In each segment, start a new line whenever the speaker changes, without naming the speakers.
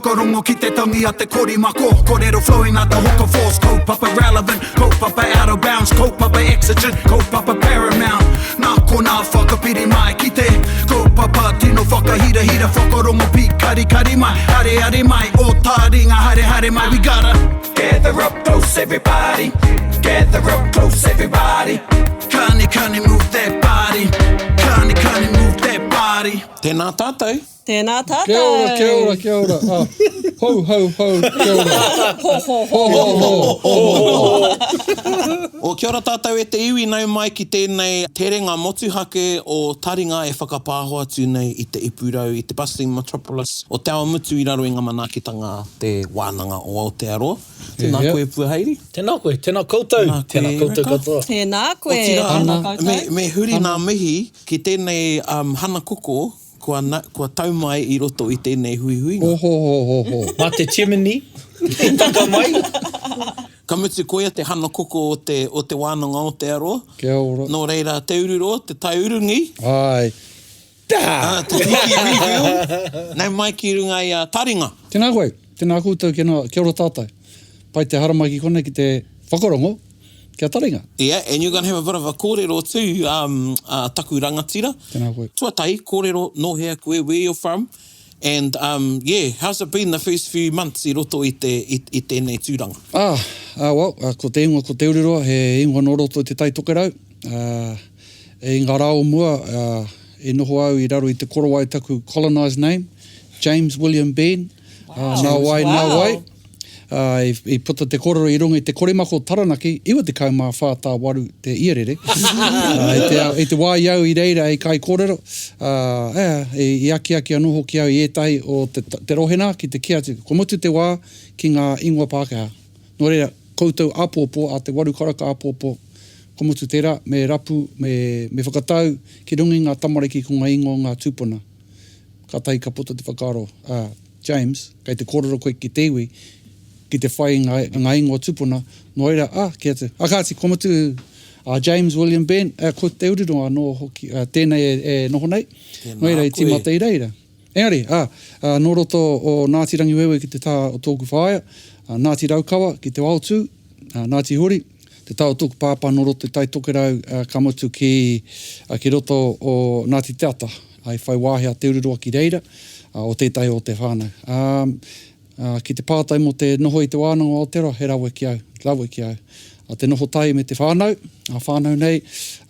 Whakarongo ki te tangi a te korimako Korero flowing like the hook of force Kaupapa relevant, kaupapa out of bounds Kaupapa exigent, kaupapa paramount Nā konā whakapiri mai ki te Kaupapa tino whakahirahira Whakarongo pīkarikari mai, areare mai Ō tāringa haere haere mai We gotta gather up close everybody Gather up close everybody Kani kani move that body Kani kani move that body
Tēnā tātou.
Tēnā tātou.
Kia ora, kia ora, kia ora. Ah, ho, ho, ho, kia ora.
Ho, ho, ho.
Ho, ho, ho, ho, ho.
O, kia ora tātou e te iwi, nau mai ki tēnei terenga motuhake o Taringa e whakapāho atu nei i te ipurau, i te bustling metropolis o Te Awamutu i raro i ngā manaakitanga a Te Wānanga o Aotearoa. Tēnā koe Puaheiri.
Tēnā koe, tēnā koutou,
Tēnā koe,
tēnā koutou
Erika.
katoa.
Tēnā koe,
Otirā,
tēnā koutou.
me, me huri nā mihi ki tēnei um, hana koko Kua, na, kua tau mai i roto i tēnei huihuinga.
Ho, ho, ho, ho, ho.
Mā te chimney i taka mai.
Ka mutu koia te hana koko o te, o te wānanga o Aotearoa.
Kia ora.
Nō reira, Te Ururoa, te Taiurungi.
Āe.
Tā!
Ā, te Tiki Reveal. Nau mai ki runga i a Taringa.
Tēnā koe. Tēnā koutou, kia ora tātou. Pai te haramai ki konei ki te whakarongo Kia taringa.
Yeah, and you're gonna have a bit of a kōrero too, um, uh, taku rangatira.
Tēnā koe.
Tuatahi, kōrero nō hea koe, where you're from, and um, yeah, how's it been the first few months i roto i te, i, i tēnei tūranga?
Ah, ah, well, ah, ko te ingoa ko Te Ururoa, he ingoa nō roto i Te Tai Tokerau. Ah, i ngā rā o mua, ah, i noho au i raro i te korowai taku colonised name, James William Benn. Wow. Ah, nā wai, nā wai. Ā, i puta te kōrero i runga i te korimako o Taranaki, 94 tā waru te iarere. Ā, i te, i te wā i au i reira hei kaikōrero, ā, ā, i, i akiaki anō hoki au i ētahi o te, te rohe nā ki te kī atu, kua mutu te wā ki ngā ingoa Pākehā. Nō reira, koutou āpōpō, ā te waru karaka āpōpō, kua mutu tērā, me rapu, me, me whakatau ki runga i ngā tamariki ko ngā ingoa o ngā tūpuna. Kātahi ka puta te whakaaro, ā, James, kei te kōrero koe ki te iwi, ki te whai i ngā, ngā ingoa tupuna, nō reira, ā, kī atu, ā, kāti, kua mutu a James William Benn, ā, ko Te Ururoa anō hoki, ā, tēnei e, e noho nei, nō reira i tīmata i reira. Engari, ā, ā, nō roto o Ngāti Rangiwewehi ki te taha o tōku whaea, ā, Ngāti Raukawa ki Te Waotū, ā, Ngāti Hori, te taha o tōku pāpā nō roto i Tai Tokerau, ā, ka mutu ki, ā, ki roto o Ngāti Te Ata. I whai wāhi a Te Ururoa ki reira, o tētahi o te whānau. Ā, ki te pātai mō te noho i Te Wānanga o Aotearoa, he rawe ki au, rawe ki au. Ā, te noho tahi me te whānau, ā whānau nei,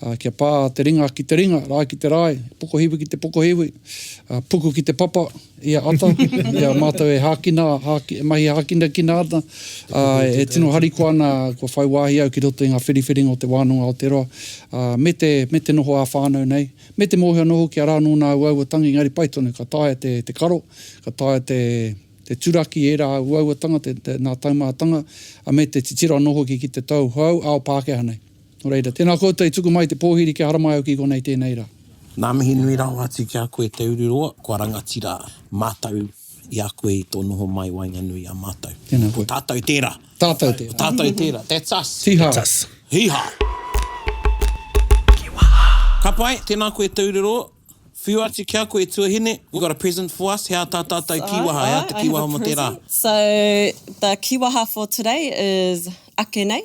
ā, kia pā te ringa ki te ringa, rae ki te rae, pokohiwi ki te pokohiwi, ā, puku ki te papa, ia ata, i a mātou e hākina, hāki, e mahi hākinakina ana, ā, e tino harikoa ana kua whai wāhi au ki roto i ngā whiriwhiringa o Te Wānanga o Aotearoa, ā, me te, me te noho ā-whānau nei. Me te mōhio anō hoki arā nō nā uauatanga engari pai tonu ka taea te, te karo, ka taea te, te turaki ērā uauatanga, te, te, nā taumahatanga, a me te titiro anō hoki ki te tou hou ao Pākehā nei. Nō reira, tēnā koutou i tuku mai te pōhiri kia haramai au ki konei tēnei rā.
Nā mihi nui rawa atu ki a koe Te Ururoa, kua rangatira mātou i a koe i tō noho mai waenganui i a mātou.
Tēnā koe.
Ko tātou tērā.
Tātou tērā.
Ko tātou tērā. That's us.
Hī-hā.
That's us.
Hī-hā. Ka pai, tēnā koe Te Ururoa. Whiu atu ki a koe tuahine, you got a present for us, he aha tā tātou kīwaha, he aha te kīwaha mō te rā?
So the kīwaha for today is ake nei.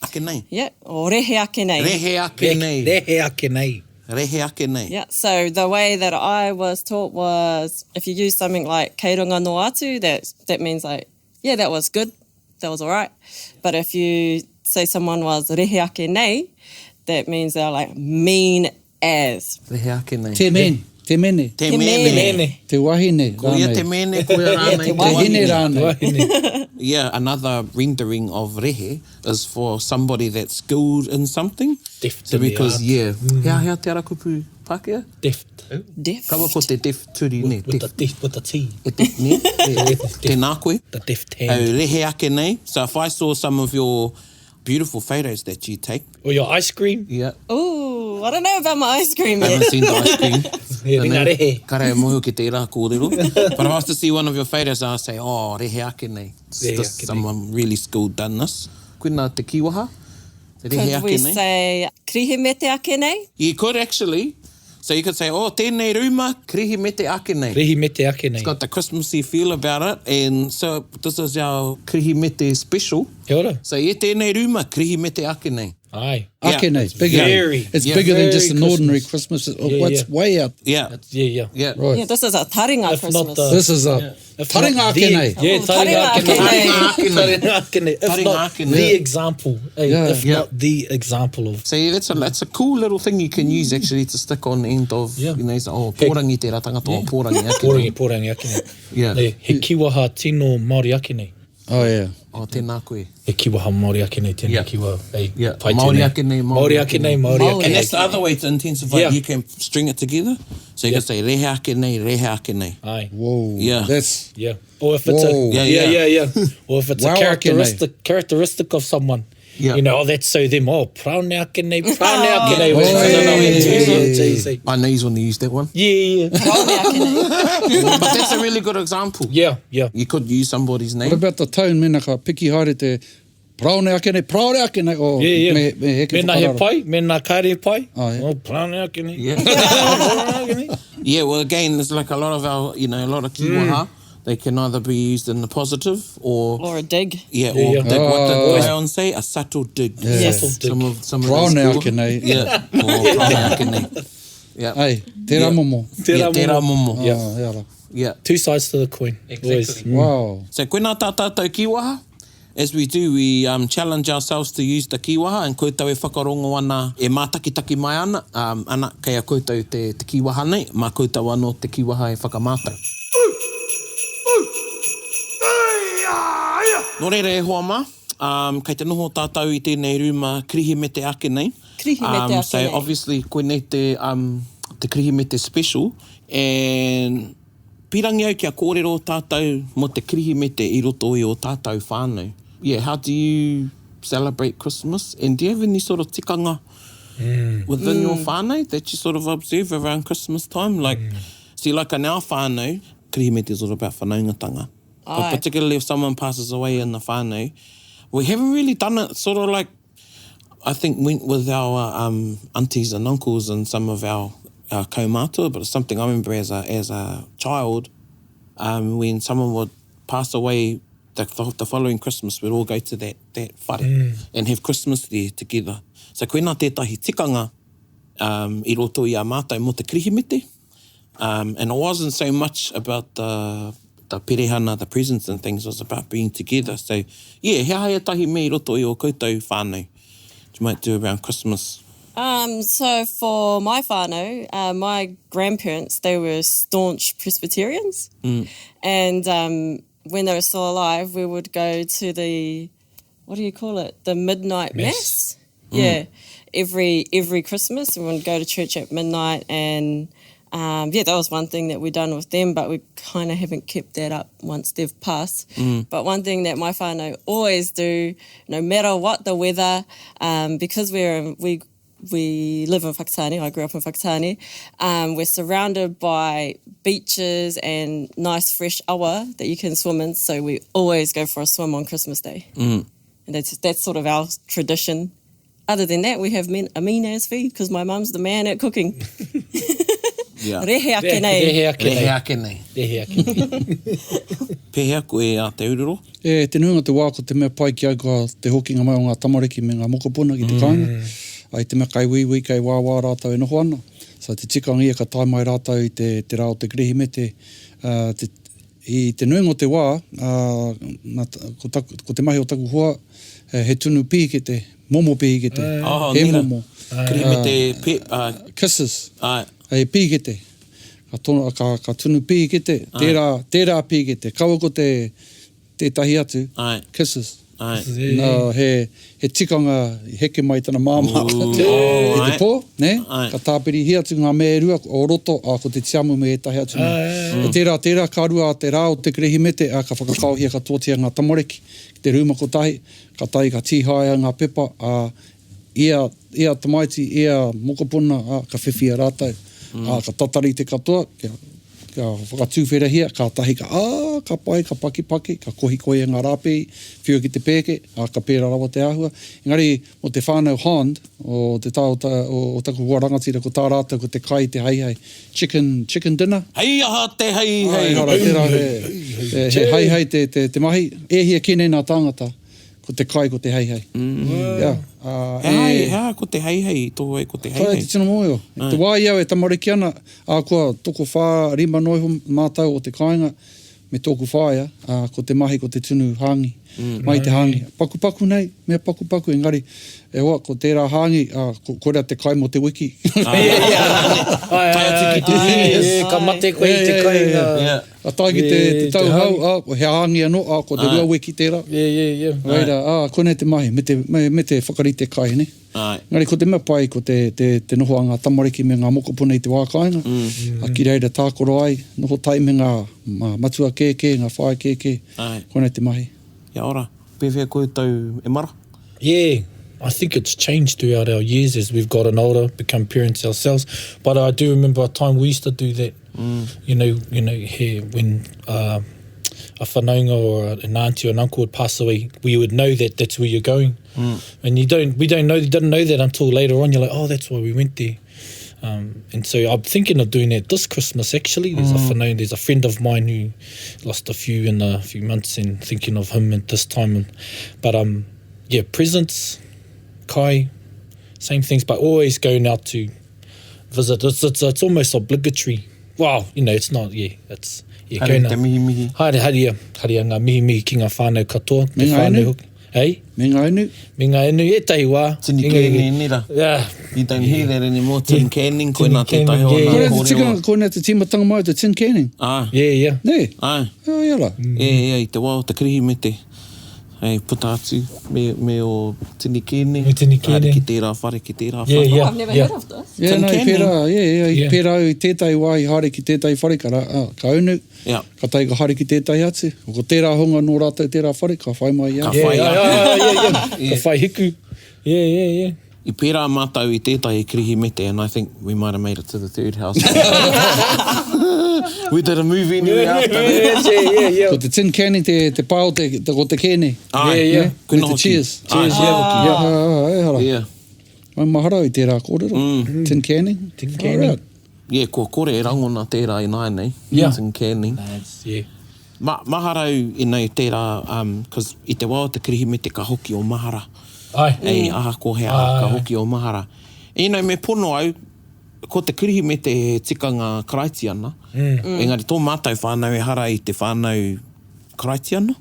Ake nei?
Yeah, or rehe ake nei.
Rehe ake nei.
Rehe ake nei.
Rehe ake nei.
Yeah, so the way that I was taught was if you use something like kei runga noa atu, that, that means like, yeah, that was good, that was alright. But if you say someone was rehe ake nei, that means they're like mean as.
Rehe ake nei.
Te men, te mene.
Te mene.
Te mene.
Te wahine
Ko ia
rānei.
te mene, ko ia rānei te
Te hine
wahine.
rānei.
Yeah, another rendering of rehe is for somebody that's skilled in something.
Deft
So
in the
because,
art.
yeah. He aha te ara kupu Pākehā?
Deft.
Deft.
Kaua ko te deft turi, ne?
With the deft, with the T.
E deft, ne? Tēnā koe.
The deft hand.
Au rehe ake nei. So if I saw some of your beautiful photos that you take.
Or your ice cream.
Yeah.
Ooh, I don't know about my ice cream yet.
Haven't seen the ice cream.
He ringa rehe.
Kare e mōhio ki tērā kōrero. But if I was to see one of your photos, I'd say, oh, rehe ake nei.
Rehe
This,
ake nei.
someone really skilled done this. Koina te kīwaha. Rehe
Could
ake
we
nei.
say Kirihimete ake nei?
You could actually. So you could say, oh, tēnei rūma, Kirihimete ake nei.
Kirihimete ake nei.
It's got the Christmassy feel about it, and so this is our Kirihimete special.
Kia ora.
So yeah, tēnei rūma, Kirihimete ake nei.
Aye.
Ake nei, bigger.
Very.
It's
Yeah.
bigger than just
Very
an ordinary Christmas. Oh,
Yeah,
it's
yeah.
way out.
Yeah.
Yeah, yeah.
Yeah.
Right.
Yeah, this is a taringa
If
Christmas.
not the-
This is a
If
taringa
not
ake
the-
nei.
Yeah,
Oh,
taringa ake
taringa
nei.
ake nei.
Taringa ake nei. If
Taringa
not
ake nei.
the example. eh,
Yeah.
If
Yeah.
not the example of.
See, that's a, that's a cool little thing you can use actually to stick on the end of,
Yeah.
you know, say, oh, pōrangi tērā tangata, oh, pōrangi ake nei.
Pōrangi, pōrangi ake nei.
Yeah.
Ne, he kiwaha tino Māori ake nei.
Oh, yeah.
Oh, tēnā koe.
He kiwaha Māori ake nei tēnei
Yeah.
kiwaha. Hey,
Yeah.
pai
Māori
tēnei.
ake nei, Māori
Māori
ake
ake nei,
nei.
Māori ake
And
nei.
that's the other way to intensify.
Yeah.
You can string it together. So you
Yeah.
can say, rehe ake nei, rehe ake nei.
Aye.
Whoa.
Yeah.
That's
Yeah. Or if it's
Whoa.
a
Yeah,
yeah,
yeah.
yeah, yeah. Or if it's
Wow,
a
ake nei.
characteristic characteristic of someone.
Yeah.
You know, oh, that's so them. Oh, praone ake nei, praone ake nei.
Oh,
Which I don't know
yeah.
in terms of geez, eh.
I know you want to use that one.
Yeah, yeah.
But that's a really good example.
Yeah, yeah.
You could use somebody's name.
What about the tone mēnā ka piki haere te paraone ake nei, paraone ake nei, oh,
Yeah, yeah.
me, me heke
Mēnā he
whakararo.
pai, mēnā kāre he pai.
Oh, yeah.
Oh, praone ake nei.
Yeah.
Praone ake nei.
Yeah, well, again, there's like a lot of our, you know, a lot of kiwaha. They can either be used in the positive or,
Or a dig.
yeah, or
Yeah, yeah.
dig, what did
Oh.
Dion say? A subtle dig.
Yes.
Subtle dig.
Some of, some of
Paraone
those
ake nei.
Yeah. Or paraone ake nei. Yeah.
Ai, tērā
Yeah.
momo.
Tērā
Yeah, tērā momo.
Yeah.
Oh, yeah.
Yeah.
Two sides to the coin. Always.
Wow.
So koina tā tātou kiwaha. As we do, we um, challenge ourselves to use the kiwaha and koutou e whakarongo ana, e mātakitaki mai ana, um, ana, kei a koutou te, te kiwaha nei, mā koutou anō te kiwaha e whakamātau. Nō reira e hoa mā, um, kei te noho tātou i tēnei rūma Kirihimete ake nei.
Kirihimete
um,
ake
so
nei.
obviously koinei te, um, te Kirihimete special and pirangi au kia kōrero tātou mō te Kirihimete i roto i o tātou whānau. Yeah, how do you celebrate Christmas and do you have any sort of tikanga within your whānau that you sort of observe around Christmas time? Like, see, like in our whānau, Kirihimete is all about whanaungatanga. But
Aye.
particularly if someone passes away in the whānau, we haven't really done it sort of like, I think went with our um, aunties and uncles and some of our, our kaumātua, but it's something I remember as a, as a child, um, when someone would pass away the, the following Christmas, we'd all go to that, that whare and have Christmas there together. So koina tētahi tikanga um, i roto i a mātou mō te Kirihimete. Um, and it wasn't so much about the, the perehana, the presents and things, it was about being together. So, yeah, he aha ētahi mea i roto i o koutou whānau you might do around Christmas?
Um, so for my whānau, uh, my grandparents, they were staunch Presbyterians. And um, when they were still alive, we would go to the, what do you call it? The midnight
Mass.
mass. Yeah. Every every Christmas, we would go to church at midnight. And um, yeah, that was one thing that we done with them, but we kind of haven't kept that up once they've passed. But one thing that my whānau always do, no matter what the weather, um, because we're we we live in Whakatane, I grew up in Whakatane, um, we're surrounded by beaches and nice fresh awa that you can swim in, so we always go for a swim on Christmas Day. Mm. And that's, that's sort of our tradition. Other than that, we have men, a mean ass feed because my mum's the man at cooking.
Yeah.
Rehe ake nei.
Rehe ake
Rehe
nei.
ake nei.
Rehe ake nei.
Pēhea koe a Te Ururo?
E, te nuinga o te wā ko te mea pai ki au ka te hokinga mai o ngā tamariki me ngā mokopuna ki te kāinga. Ai te mea kai wīwī, kai wāwā rātou e noho ana. So te tikanga ia ka tae mai rātou i te, te rā o te Kirihimete. Uh, te, i te nuinga o te wā, uh, na, ko, taku, ko te mahi o taku hoa, he, he tunu pihikete, momo pihikete,
Oh,
he
nera.
momo.
Kirihimete pe, uh,
Kisses.
ai,
Hei pīkete. Ka, tono, ka, ka tunu pīkete, tērā, tērā pīkete. Kaua ko te, tētahi atu,
Ai.
kisses.
ai.
Nā, he, he tikanga i heke mai tana māmā
Ooh,
i te
ai.
pō, ne?
Ai.
Ka tāpirihia atu ngā mea e rua o roto, ā, ko te tiamu me ētahi atu mea. Mm. Tērā, tērā ka rua te rā o te Kirihimete, ā, ka whakakaohia katoatia ngā tamariki ki te rūma kotahi, ka tae ka tīhaea ngā pepa, ā, ia, ia tamaiti, ia mokopuna, ā, ka whiwhia rātou. Ā, ka tatari te katoa, kia, ka whakatūwherahia, kātahi ka, ā, ka pai, ka pakipaki, ka kohikohia ngā rāpī, whiua ki te pēke, ā, ka pērā rawa te āhua. Engari, mō te whānau Hond, o te taha o ta, o, o taku hoa rangatira, ko tā rātou ko te kai te heihei, chicken, chicken dinner.
Hei aha te heihei?
Āe, ehara, tērā he, he, he heihei te, te, te mahi. E hia kē nei nā tāngata, ko te kai ko te heihei. Yeah, ā,
He aha,
e.
he aha ko te heihei i tohu ai ko te
Kāre
heihei?
te tino mōhio. I te wā i au e tamariki ana, ahakoa tokowhā, rima noa iho mātou o te kāinga, me tōku whaea, ā, ko te mahi ko te tunu hāngi. Mai te hāngi. Pakupaku nei, mea pakupaku, engari, e hoa, ko tērā hāngi, ā, ko, koira te kai mō te wiki.
Tae atu ki te Venus.
Ka mate koe i te kai ngā...
Ka tae ki te, te tau hou, ā, he hāngi anō, ā, ko te rua wiki tērā. Reira, ā, koinei te mahi, me te, me, me te whakarite kai, nē.
Āe.
Engari ko te mea pai ko te, te, te noho a ngā tamariki me ngā mokopuna i te wā kāinga, a ki reira tākaro ai, noho tahi me ngā, ngā matua kēkē, ngā whaea kēkē,
Āe.
koinei te mahi.
Kia ora. Pēwhea koutou e mara?
Yeah, I think it's changed throughout our years as we've gotten older, become parents ourselves. But I do remember a time we used to do that. You know, you know, he, when uh, a whanaunga or an auntie or an uncle would pass away, we would know that that's where you're going. And you don't, we don't know, didn't know that until later on. You're like, oh, that's why we went there. Um, and so I'm thinking of doing that this Christmas actually. There's a whanaunga, there's a friend of mine who lost a few in a few months and thinking of him at this time. And, but um, yeah, presents, kai, same things, but always going out to visit. It's, it's, it's almost obligatory. Well, you know, it's not, yeah, it's, yeah,
Haere
going
te
out.
mihimihi.
Haere, haere ia, haere ia ngā mihimihi ki ngā whānau katoa, te
Me ngā
whānau
inu?
hoki. Hey?
Me ngā inu?
Me ngā inu, ētahi wā.
Tini
Engari-
kēni nera.
Yeah.
You don't hear that anymore, tin canning, koinā
Tin
tētahi o
canning,
ngā
yeah.
Koinei te
kōrero.
tikanga, koinei te tīmatanga mai o te tin canning.
Āe.
Yeah, yeah.
Nē?
Āe.
Oh, ia rā.
Yeah, yeah, i te wā o te Kirihimete, hei puta atu me, me o tini kēne.
Me tini kēne.
Haere ki tērā whare, ki tērā whare.
Yeah, yeah.
I've never
yeah.
heard of this.
Yeah,
Tin
no, i
canning.
pērā, yeah, yeah, i
Yeah.
pērā au i tētahi wā i haere ki tētahi whare, ka, rā, ah, ka unu,
Yeah.
ka tae ka haere ki tētahi atu. Ko tērā hunga nō rātou tērā whare, ka whai mai i a.
Ka
Yeah,
whai
yeah,
ake.
yeah, yeah, yeah. Ka whai hiku. Yeah, yeah, yeah.
I pērā mātou i tētahi Kirihimete and I think we might have made it to the third house. We did a movie anyway after that.
Yeah, yeah, yeah.
Ko te tin canning te, te pā o te, te, o te kēne.
Āe.
Yeah, yeah.
Me
Koina
te
hoki.
cheers.
Āe.
Cheers, yeah.
Yeah. Ah, ah, ehara.
Yeah.
Mai mahara au i tērā kōrero. Tin canning.
Tin
Far
canning.
out.
Yeah, kua kore e rangona tērā ināianei.
Yeah.
Tin canning.
That's, yeah.
Ma, mahara au inei tērā, um, 'cause i te wā o te Kirihimete ka hoki o mahara.
Ai.
Ei, ahakoa he aha, ka hoki o mahara. Inei me pono au, ko te Kirihimete he tikanga Karaitiana, engari tō mātou whānau ehara i te whānau Karaitiana,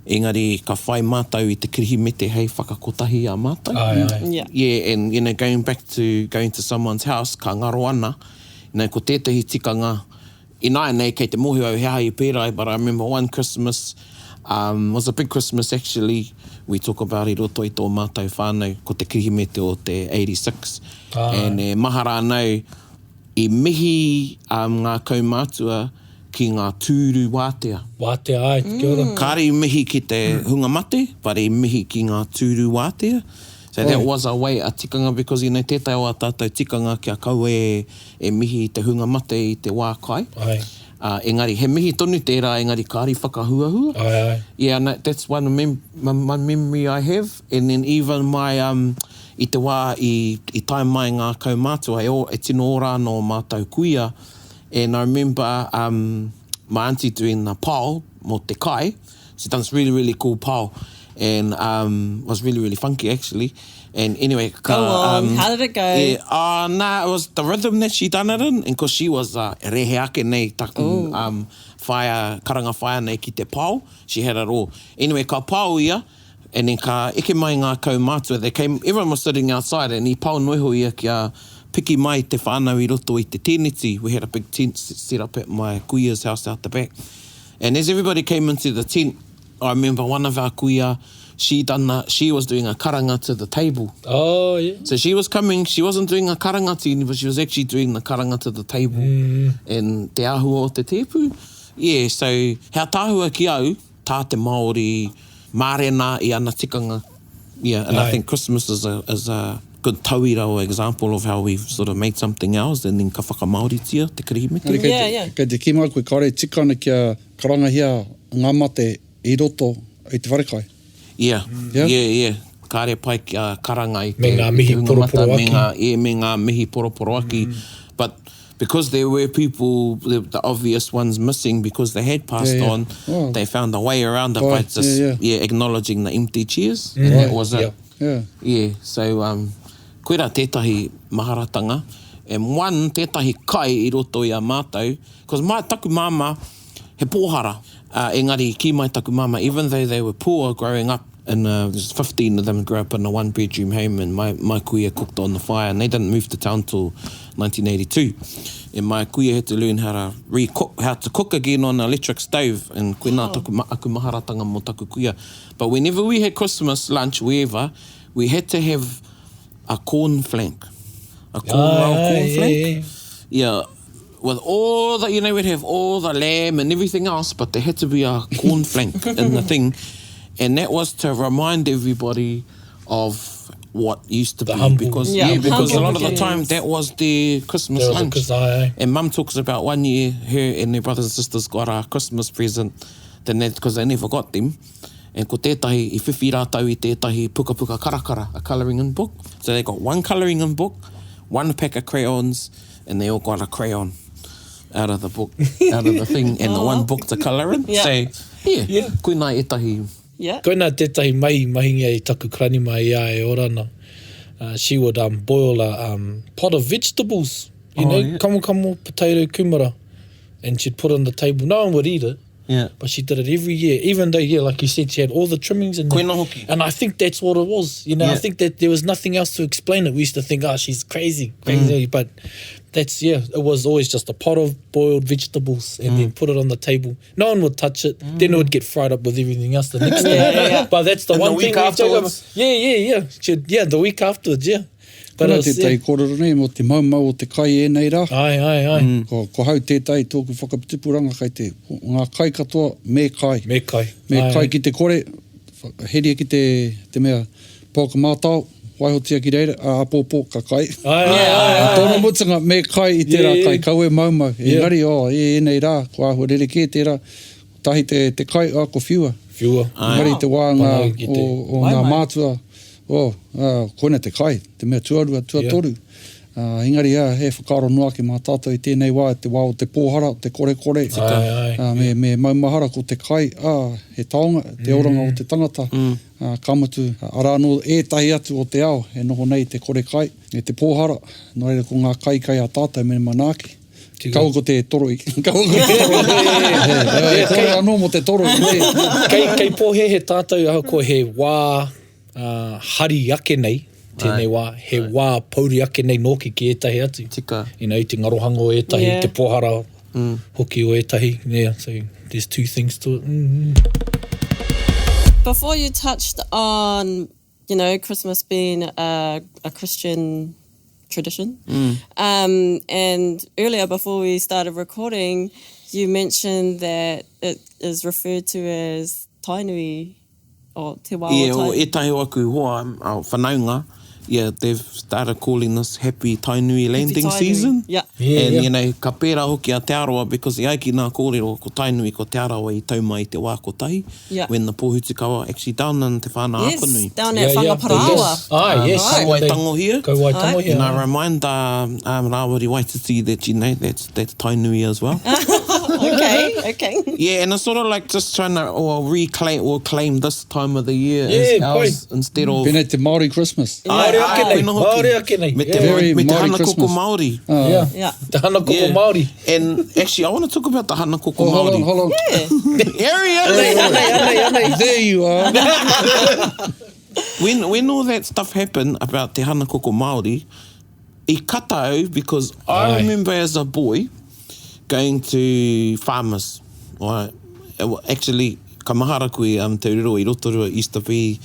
engari ka whai mātou i te Kirihimete hei whakakotahi i a mātou.
Ai, ai.
Yeah.
Yeah, and you know, going back to going to someone's house, ka ngaro ana, you know, ko tētahi tikanga, Ināianei kei te mōhio au he aha i pērā ai, but I remember one Christmas, um, was a big Christmas actually, we talk about i roto i tō mātou whānau, ko te Kirihimete o te 86, and e mahara ana au, i mihi um, ngā kaumātua ki ngā tūru wātea.
Wātea, āe, kia ora.
Kāre i mihi ki te hunga mate, but i mihi ki ngā tūru wātea. So that was a way, a tikanga, because you know, tētahi o ā tātou tikanga kia kaua e e mihi i te hunga mate i te wā kai.
Aye.
Uh, engari, he mihi tonu tērā, engari kāre i whakahuahua.
Aye, aye.
Yeah, and that's one mem my memory I have. And then even my, um, i te wā i, i tae mai ngā kaumātua, e, o, e tino ora ana ō mātou kuia, and I remember um, my auntie doing the pao mō te kai, she done this really, really cool pao, and um, was really, really funky actually. And anyway, ka,
Go on,
um,
how did it go?
Yeah, uh, nah, it was the rhythm that she done it in, and cause she was uh, rehe ake nei taku um, whaea, karanga whaea nei ki te pao, she had it all. Anyway, ka pao ia, and then ka eke mai ngā kaumātua, they came, everyone was sitting outside, and i pao noa iho ia kia piki mai te whānau i roto i te teneti, we had a big tent set up at my kuia's house out the back. And as everybody came into the tent, I remember one of our kuia, she done a, she was doing a karanga to the table.
Oh, yeah.
So she was coming, she wasn't doing a karanga to anybody, she was actually doing the karanga to the table.
Mm.
And te āhua o te tēpu. Yeah, so he ataahua ki au, tā te Māori mārena i ana tikanga. Yeah, and I
Aye.
think Christmas is a, is a good tauira or example of how we've sort of made something ours and then ka whakamāoritia te Kirihimete.
Engari kei te, yeah, yeah. kei te kī mai koe kāore e tika ana kia karangahia ngā mate i roto i te wharekai.
Yeah, yeah, yeah, yeah. Kāre pai kia karanga i te,
me ngā mihi
poroporoaki. Me ngā, yeah, me ngā mihi poroporoaki. Mm. But because there were people, the, the obvious ones missing because they had passed yeah, yeah. on, oh. they found a way around it by just yeah, yeah. yeah, acknowledging the empty chairs. Mm. And that was it.
Yeah.
Yeah, so um, koira tētahi maharatanga. And one, tētahi kai i roto i a mātou, because my, taku māmā, he pōhara. Uh, engari, kī mai taku māmā, even though they were poor growing up, in a, there's 15 of them grew up in a one bedroom home and my, my kuia cooked on the fire and they didn't move to town till 1982. And my kuia had to learn how to re-cook, how to cook again on an electric stove and koina oh. taku, aku maharatanga mō taku kuia. But whenever we had Christmas lunch, wherever, we had to have a corn flank. A corn ah, roll corn yeah, flank. Yeah. yeah. With all the, you know, we'd have all the lamb and everything else, but there had to be a corn flank in the thing. And that was to remind everybody of what used to
the
be
humble.
because yeah, yeah because a lot of the time that was the Christmas lunch.
Aye.
And mum talks about one year her and her brothers and sisters got a Christmas present then that because they never got them. And ko tētahi, i whiwhi rātou i tētahi pukapuka karakara, a colouring in book. So they got one colouring in book, one pack of crayons, and they all got a crayon out of the book, out of the thing, and the one book to colour in.
Yeah.
So, yeah,
yeah.
koinā ētahi.
Yeah.
Koinā tētahi mai i mahingia i taku karanima i a e ora ana. Uh, she would um, boil a um, pot of vegetables, you oh, know, yeah. kamokamo, potato, kumara, and she'd put on the table. No one would eat it.
Yeah.
But she did it every year, even though, yeah, like you said, she had all the trimmings in there.
Koina hoki.
And I think that's what it was. You know,
yeah.
I think that there was nothing else to explain it. We used to think, oh, she's crazy, crazy. Mm. But that's, yeah, it was always just a pot of boiled vegetables and mm. then put it on the table. No one would touch it. Mm. Then it would get fried up with everything else the next day.
yeah, yeah, yeah.
But that's the
and
one
the week
thing.
Afterwards.
Yeah, yeah, yeah. She'd, yeah, the week afterwards, yeah.
But Koina tētahi kōrero nei mō te maumau o te kai ēnei rā.
Ai, ai, ai.
Mm. Ko, ko hau tētahi tōku whakatupuranga kai te, ngā kai katoa me kai.
Me kai.
Me ai. kai ki te kore, heria ki te, te mea pouaka mātao, waihotia ki reira, ā, āpōpō ka kai.
Ai, ai, ai, ai.
Tōna mutunga, me kai i tērā
yeah,
kai, kaua e maumau.
Yeah.
Engari, oh, e ēnei rā, ko āhua rerekē tērā, tahi te, te kai, ā, ko whiua.
Whiua.
Engari te wā ngā, o, o ngā mātua, Oh, ā, koina te kai, te mea tuarua, tuatoru.
Yeah.
Ā, engari, ā, he whakaaro noa ake mā tātou i tēnei wā, te wā o te pōhara, te korekore.
Tika. Ai, ai.
Ā, me, me maumahara ko te kai, ā, he taonga, te oranga o te tangata.
Mm.
Ā, ka mutu, arā anō ētahi atu o te ao e noho nei te kore kai, e te pōhara, nō reira ko ngā kai kai a tātou me manaaki.
Tika.
Kaua ko te toroi. Kaua ko te toroi. He kore anō mō te toroi.
Kei, kei pōhēhē tātou ahakoa he wā uh, hari ake nei, tēnei wā, he
Ai.
wā pouri ake nei nōki ki ētahi atu.
Tika.
You know, te ngarohanga o ētahi,
yeah.
te pohara
mm.
hoki o ētahi. Yeah, so there's two things to it. Mm.
Before you touched on, you know, Christmas being a, a Christian tradition.
Mm.
Um, and earlier, before we started recording, you mentioned that it is referred to as Tainui or Te Wā
Yeah,
o
o
Tainui.
ētahi o aku hoa, uh, whanaunga, yeah, they've started calling this Happy Tainui Landing
Tainui.
Season.
Yeah.
Yeah,
And,
yeah.
you know, ka pērā hoki a Te Arawa because e ai ki ngā kōrero, ko Tainui, ko Te Arawa i tau mai i te wā kotahi,
Yeah.
when the pōhutukawa actually down in Te Whānau
Yes,
Apanui.
down at
Yeah, yeah.
Whangaparaoa.
Ah, yes.
Right.
Kauae tangohia.
Kauae tangohia.
And I remind um, um, Rāwiri Waititi that, you know, that's, that's Tainui as well.
okay, okay.
Yeah, and it's sort of like just trying to or reclaim or claim this time of the year
Yeah,
as ours instead of
Pēnei te Māori Christmas.
Māori ake nei,
koina hoki.
Māori ake nei.
Me te,
Yeah.
Very
me te
Māori
hana koko
Christmas.
Māori.
Yeah.
Yeah.
Te hana koko
Yeah.
Māori.
And actually, I want to talk about the hana koko
Oh, hold
Māori.
on, hold on.
Here he is.
There you are.
When, when all that stuff happened about te hana koko Māori, i kata au because I
Aye.
remember as a boy going to farmers. Right? Actually, ka mahara koe um, Te Riro i Rotorua used to be,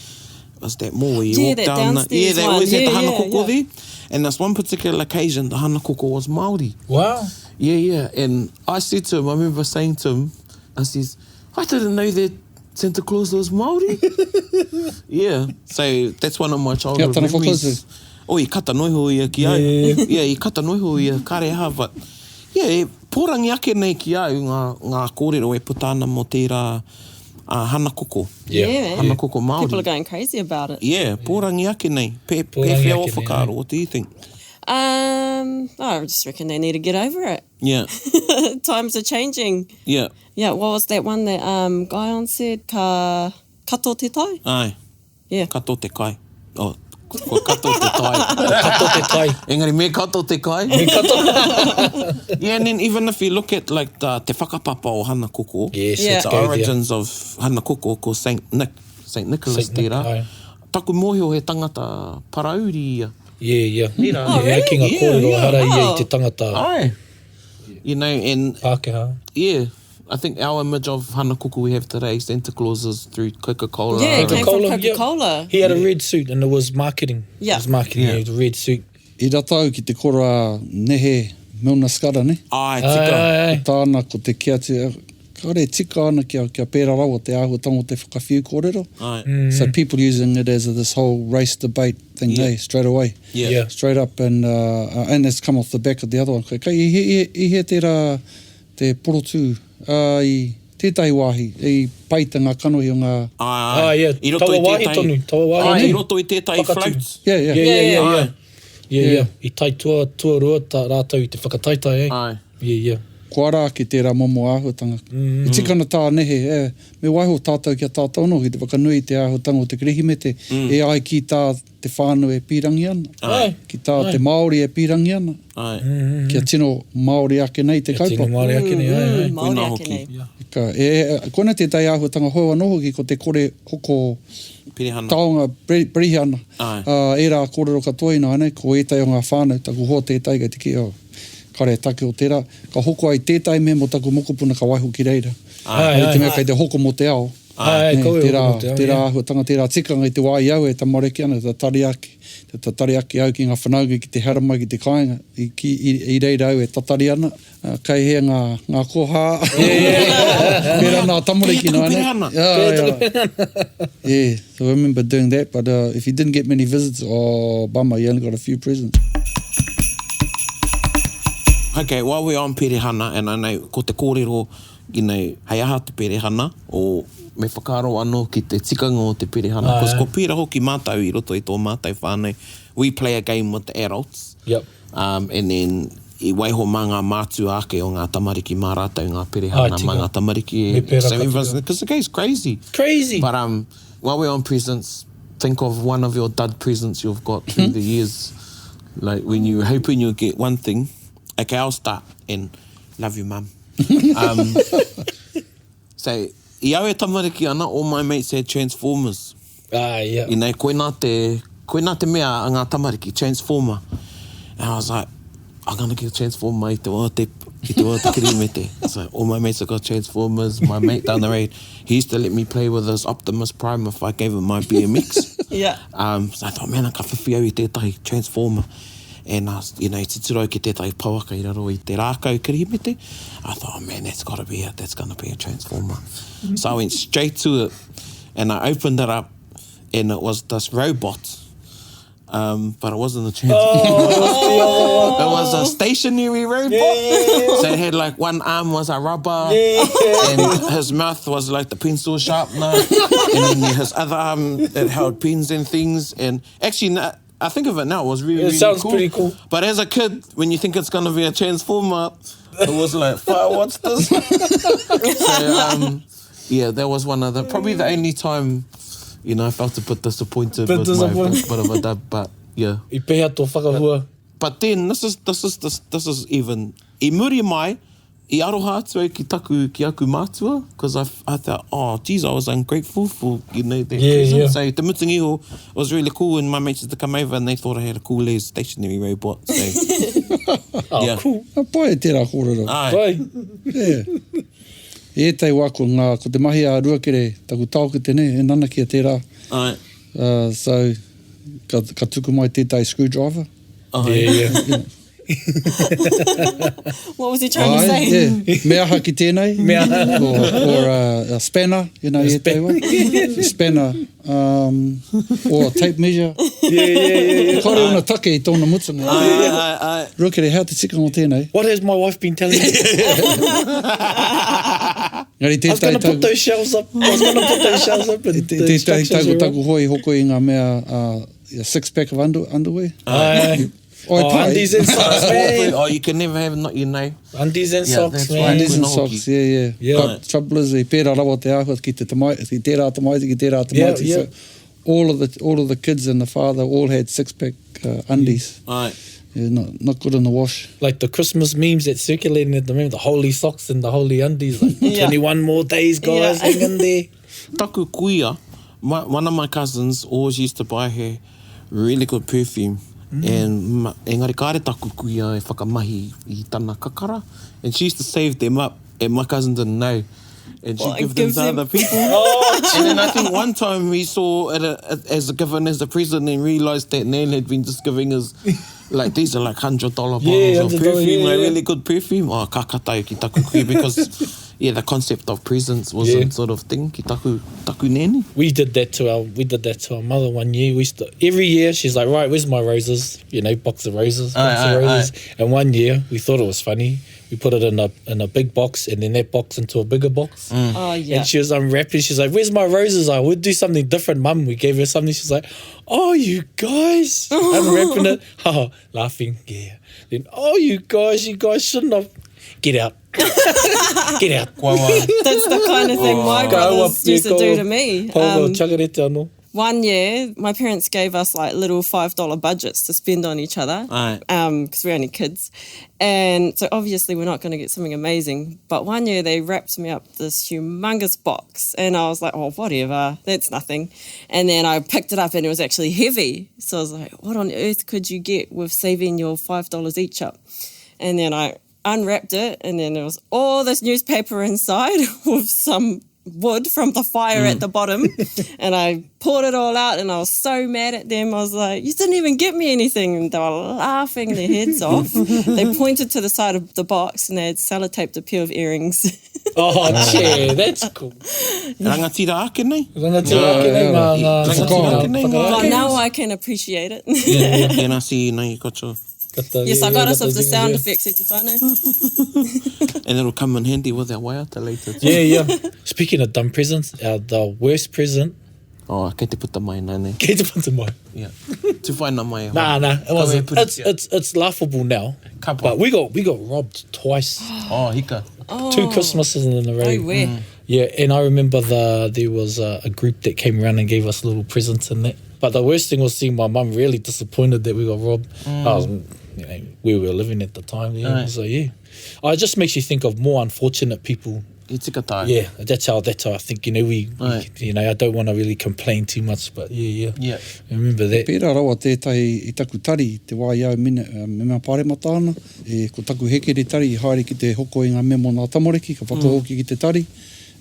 was that more where you
Yeah,
walk
that
down the, yeah,
downstairs
they
one.
always had
Yeah,
the hana
yeah,
koko
yeah.
there. And this one particular occasion, the hana koko was Māori.
Wow.
Yeah, yeah. And I said to him, I remember saying to him, I says, I didn't know that Santa Claus was Māori. yeah. So that's one of my childhood
tana
memories.
whakautu.
Oh, i kata noiho ia ki au. Yeah, i kata noiho ia, kare aha, but, yeah, e pōrangi ake nei ki au ngā, ngā kōrero e puta ana mō tērā uh, hana koko.
Yeah, man.
Hana koko Māori.
People are going crazy about it.
Yeah, pōrangi ake nei. Pē,
Pōrangi
pēwhea o
ake nei,
whakaaro, what do you think?
Um, I just reckon they need to get over it.
Yeah,
Times are changing.
yeah,
Yeah, what was that one that um, Guyon said? Ka kato te tai?
ai.
Yeah.
Kato te kai. Oh, ko kato te tai.
Kato te tai.
Engari me kato te kai.
Me kato.
Yeah, and then even if you look at like the, te whakapapa o Hana Koko,
Yes,
Yeah.
let's
the
go there.
origins of Hana Koko ko Saint Nick, Saint Nicholas
Saint Nick,
tērā.
aye.
Taku mōhio he tangata parauri ia.
Yeah, yeah.
Oh,
Yeah,
really?
ki ngā
Yeah,
kōrero
yeah.
hara ia
Oh.
i te tangata
Aye. You know, and
Pākehā.
yeah, I think our image of Hana Koko we have today, Santa Claus is through Coca-Cola.
Yeah, it came from
Coca-Cola, yeah.
Coca-Cola.
He had a red suit and it was marketing.
Yeah.
It was marketing,
Yeah.
yeah. the red suit.
I rata au ki te kora nehe Milner Skudder, ne?
Ai,
Ai,
tika.
ai, ai.
Tāna ko te kia atu, kāore e tika ana kia, kia pērā rawa te āhuatanga o te whakawhiu kōrero.
Ai.
Mm.
So people using it as a, this whole race debate thing,
Yeah.
hey, straight away.
Yeah.
Yeah.
Straight up and, uh, uh, and it's come off the back of the other one. Kei, i, i, i he tērā te porotū uh, i tētahi wāhi, i paita ngā kanohi o ngā...
Ai, ai.
Ah, yeah.
I roto i
Taua wāhi
tētahi-
tonu, taua wāhi
Ai,
tonu.
i roto i tētahi
Whakatū.
float.
Yeah, yeah.
Yeah, yeah, yeah,
Ai.
yeah. Yeah, yeah. I tai tua, tuarua tā rātou i te whakataitai, eh?
Ai.
Yeah, yeah.
Ko ara ake tērā momo āhuatanga. Mm. E tika ana tā nehe, e, me waiho tātou kia tātou anō ki te whakanui i te āhuatanga o te Kirihimete, mm. e ai ki tā te whānau e pīrangi ana,
Ai.
ki tā te Māori e pīrangi ana,
Ai.
Mm.
kia tino Māori ake nei te
Tino
kaupapa.
Māori ake nei, ai, ai.
Mm, Māori
Koinā
ake
hoki.
nei.
Ka, e, e, koina tētahi āhuatanga hou anō hoki ko te kore hoko
Pirihana.
taonga pirihana.
Ai.
Uh, ērā kōrero katoa ināianei, ko ētahi o ngā whānau, taku hoa tētahi kei te kī, oh, kare take o tērā. Ka hoko ai tētahi mea mō taku mokopuna ka waiho ki reira.
Ai,
Ai, te
ai.
mea kei te hoko mō te ao.
Ai, ai,
Nē,
kau e
tērā,
hoko mō te ao,
tērā
yeah.
āhuatanga, tērā tikanga i te wā i au e tamariki ana, te tatari ake, te tatari ake au ki ngā whanaunga ki te haramai ki te kāinga, i, ki, i, i reira au e tatari ana, uh, kei hea ngā, ngā koha, pērā nā tamariki
Kei taku
nāne.
pirihana.
Yeah, yeah. yeah, so I remember doing that, but uh, if you didn't get many visits, oh, bummer, you only got a few presents.
Okay, while we're on Perehana, and I know ko te kōrero, you know, hei aha te Perehana, o me whakaaro anō ki te tikanga o te Perehana,
Ai,
cause
ai.
ko pērā hoki mātou i roto i tō mātou whānau, we play a game with the adults,
Yep.
um, and then i waiho mā ngā mātua ake o ngā tamariki mā rātou ngā Perehana,
Ai, tika.
mā ngā tamariki.
Me pērā
So
ka
everyone's,
tika.
because the game's crazy.
Crazy.
But um, while we're on presents, think of one of your dud presents you've got through the years. Like when you were hoping you'll get one thing. Okay, I'll start and love you, mum. Um, so, i au e tamariki ana, all my mates had Transformers.
Ah, yeah.
You know, koina te, koina te mea a ngā tamariki, Transformer. And I was like, I'm gonna get a Transformer i te wā te, i te wā te Kirihimete. So all my mates have got Transformers. My mate down the road, he used to let me play with his Optimus Prime if I gave him my BMX.
Yeah.
Um, so I thought, man, ka whiwhi au i tētahi Transformer. And I was, you know, titiro ki tētahi pouaka i raro i te rākau Kirihimete. I thought, oh man, that's gotta be it. That's gonna be a Transformer. So I went straight to it and I opened it up and it was this robot. Um, but it wasn't a Transformer.
Oh.
It was a stationary robot. So it had like one arm was a rubber, and his mouth was like the pencil sharpener, and then his other arm it held pens and things. And actually, na- I think of it now, it was really,
It
really
sounds
cool.
pretty cool.
But as a kid, when you think it's gonna be a transformer, it was like, "Fire, what's this?" so um, yeah, that was one of the probably the only time. You know, I felt a bit disappointed
Bit
with
disappointed.
my bit of a dub, but yeah.
I pēhea tō whakahua.
But then this is this is this this is even i muri mai i aroha atu au ki taku ki aku mātua because I, I thought oh geez I was ungrateful for you know that
Yeah,
present.
yeah.
So te mutunga iho it was really cool when my mates used to come over and they thought I had a cool ass stationary robot. So
Oh,
Yeah.
cool.
A pai tērā kōrero.
ai.
Pai.
Yeah. I ētahi wā ko, ngā, ko te mahi a Ruakere, taku taoke tēnei, e nanakia tērā.
Ai.
Uh, so, ka, ka tuku mai tētahi screwdriver.
Ai.
Yeah, yeah.
What was he trying to
Ai,
say?
yeah. Me aha ki tēnei.
Me aha.
Or, or uh, a spanner, you know, i ētahi wā. Spanner, um, or a tape measure.
Yeah, yeah, yeah, yeah.
Kāore ōna take i tōna mutunga.
Ai, ai, ai, ai.
Ruakere, hea te tikanga o tēnei?
What has my wife been telling you?
Engari
I was
tētahi
gonna put
tau,
those shelves up. I was gonna put those shelves up and the
tētahi
instructions
tau
were
ko
wrong.
taku hoi hoko i ngā mea, uh, a six pack of under, underwear.
Aye.
Oh,
Oh,
pai.
undies and socks, man.
Oh, you can never have not, you know.
Undies and
Yeah,
socks,
that's
man.
right.
Undies and
Koe noho
socks, yeah, yeah.
Yeah.
But trouble is, he pērā rawa te āhua ki te tamai, ki tērā tamaiti, ki tērā tamaiti.
Yeah, yeah.
So all of the, all of the kids and the father all had six pack uh, undies.
Ai.
Yeah, not, not good in the wash.
Like the Christmas memes that's circulating at the moment, the holy socks and the holy undies. Like
Yeah.
21 more days, guys,
Yeah.
hang in there.
Taku kuia, my, one of my cousins always used to buy her really good perfume. And ma, engari kāre taku kuia e whakamahi i tana kakara. And she used to save them up and my cousin didn't know. And she'd
Well,
give them
gives
to
them-
other people. and then I think one time we saw it a, as a given as a present and realised that Nan had been just giving us like these are like $100 bottles
Yeah,
of
$100,
perfume,
yeah,
like
yeah.
really good perfume. Oh, ka katau ki taku kuia because yeah, the concept of presents wasn't
Yeah.
sort of thing ki taku, taku nani.
We did that to our we did that to our mother one year. We used to, every year she's like, right, where's my roses? You know, box of roses, box
Aye,
of
aye,
roses. And one year we thought it was funny. We put it in a in a big box and then that box into a bigger box.
Oh, yeah.
And she was unwrapping. She's like, "Where's my roses?" I would do something different, Mum. We gave her something. She's like, "Oh, you guys!" Unwrapping it, oh, laughing. Yeah. Then, oh, you guys, you guys shouldn't have. Get out. Get out.
That's the kind of thing my
Go up
brothers
there,
used to
go
do
up.
to me.
Pongo chakarete anō.
One year, my parents gave us like little $5 budgets to spend on each other
Aye.
because we're only kids. And so obviously we're not going to get something amazing. But one year they wrapped me up this humongous box and I was like, oh, whatever, that's nothing. And then I picked it up and it was actually heavy. So I was like, what on earth could you get with saving your $5 each up? And then I unwrapped it and then there was all this newspaper inside with some wood from the fire at the bottom. and I poured it all out and I was so mad at them. I was like, you didn't even get me anything. And they were laughing their heads off. They pointed to the side of the box and they had sellotaped a pair of earrings.
Oh, che, that's cool.
Rangatira ake nei.
Rangatira ake nei ngā... ngā
Rangatira ake nei ngā.
But now I can appreciate it.
Tēnā si nei got your...
yes, I got us of the sound effects, e te whānau.
And it'll come in handy with our waiata later. Too.
Yeah, yeah. Speaking of dumb presents, our, the worst present...
Oh, kei te puta mai nā nei.
Kei te puta mai.
Yeah. Tu whaina mai. e hoa.
Nah, nah, it wasn't.
put it
It's,
here.
it's, it's laughable now.
Ka pai.
But we got, we got robbed twice.
Oh, hika.
Two Christmases in a row.
Oh, where?
Yeah, and I remember the there was a, a group that came around and gave us little presents and that. But the worst thing was seeing my mum really disappointed that we got robbed. I was, you know, where we were living at the time. Yeah,
Aye.
so yeah, oh, it just makes you think of more unfortunate people.
I tika tai.
Yeah, that's how that's how I think. You know, we, we
Aye.
you know, I don't want to really complain too much, but yeah, yeah,
Yeah.
I remember that.
Pērā rawa tētahi i taku tari, te wā i au mine, uh, mema paremata ana. E, ko taku hekere tari i haere ki te hoko i ngā memo nā tamariki, ka whakahoki ki te tari.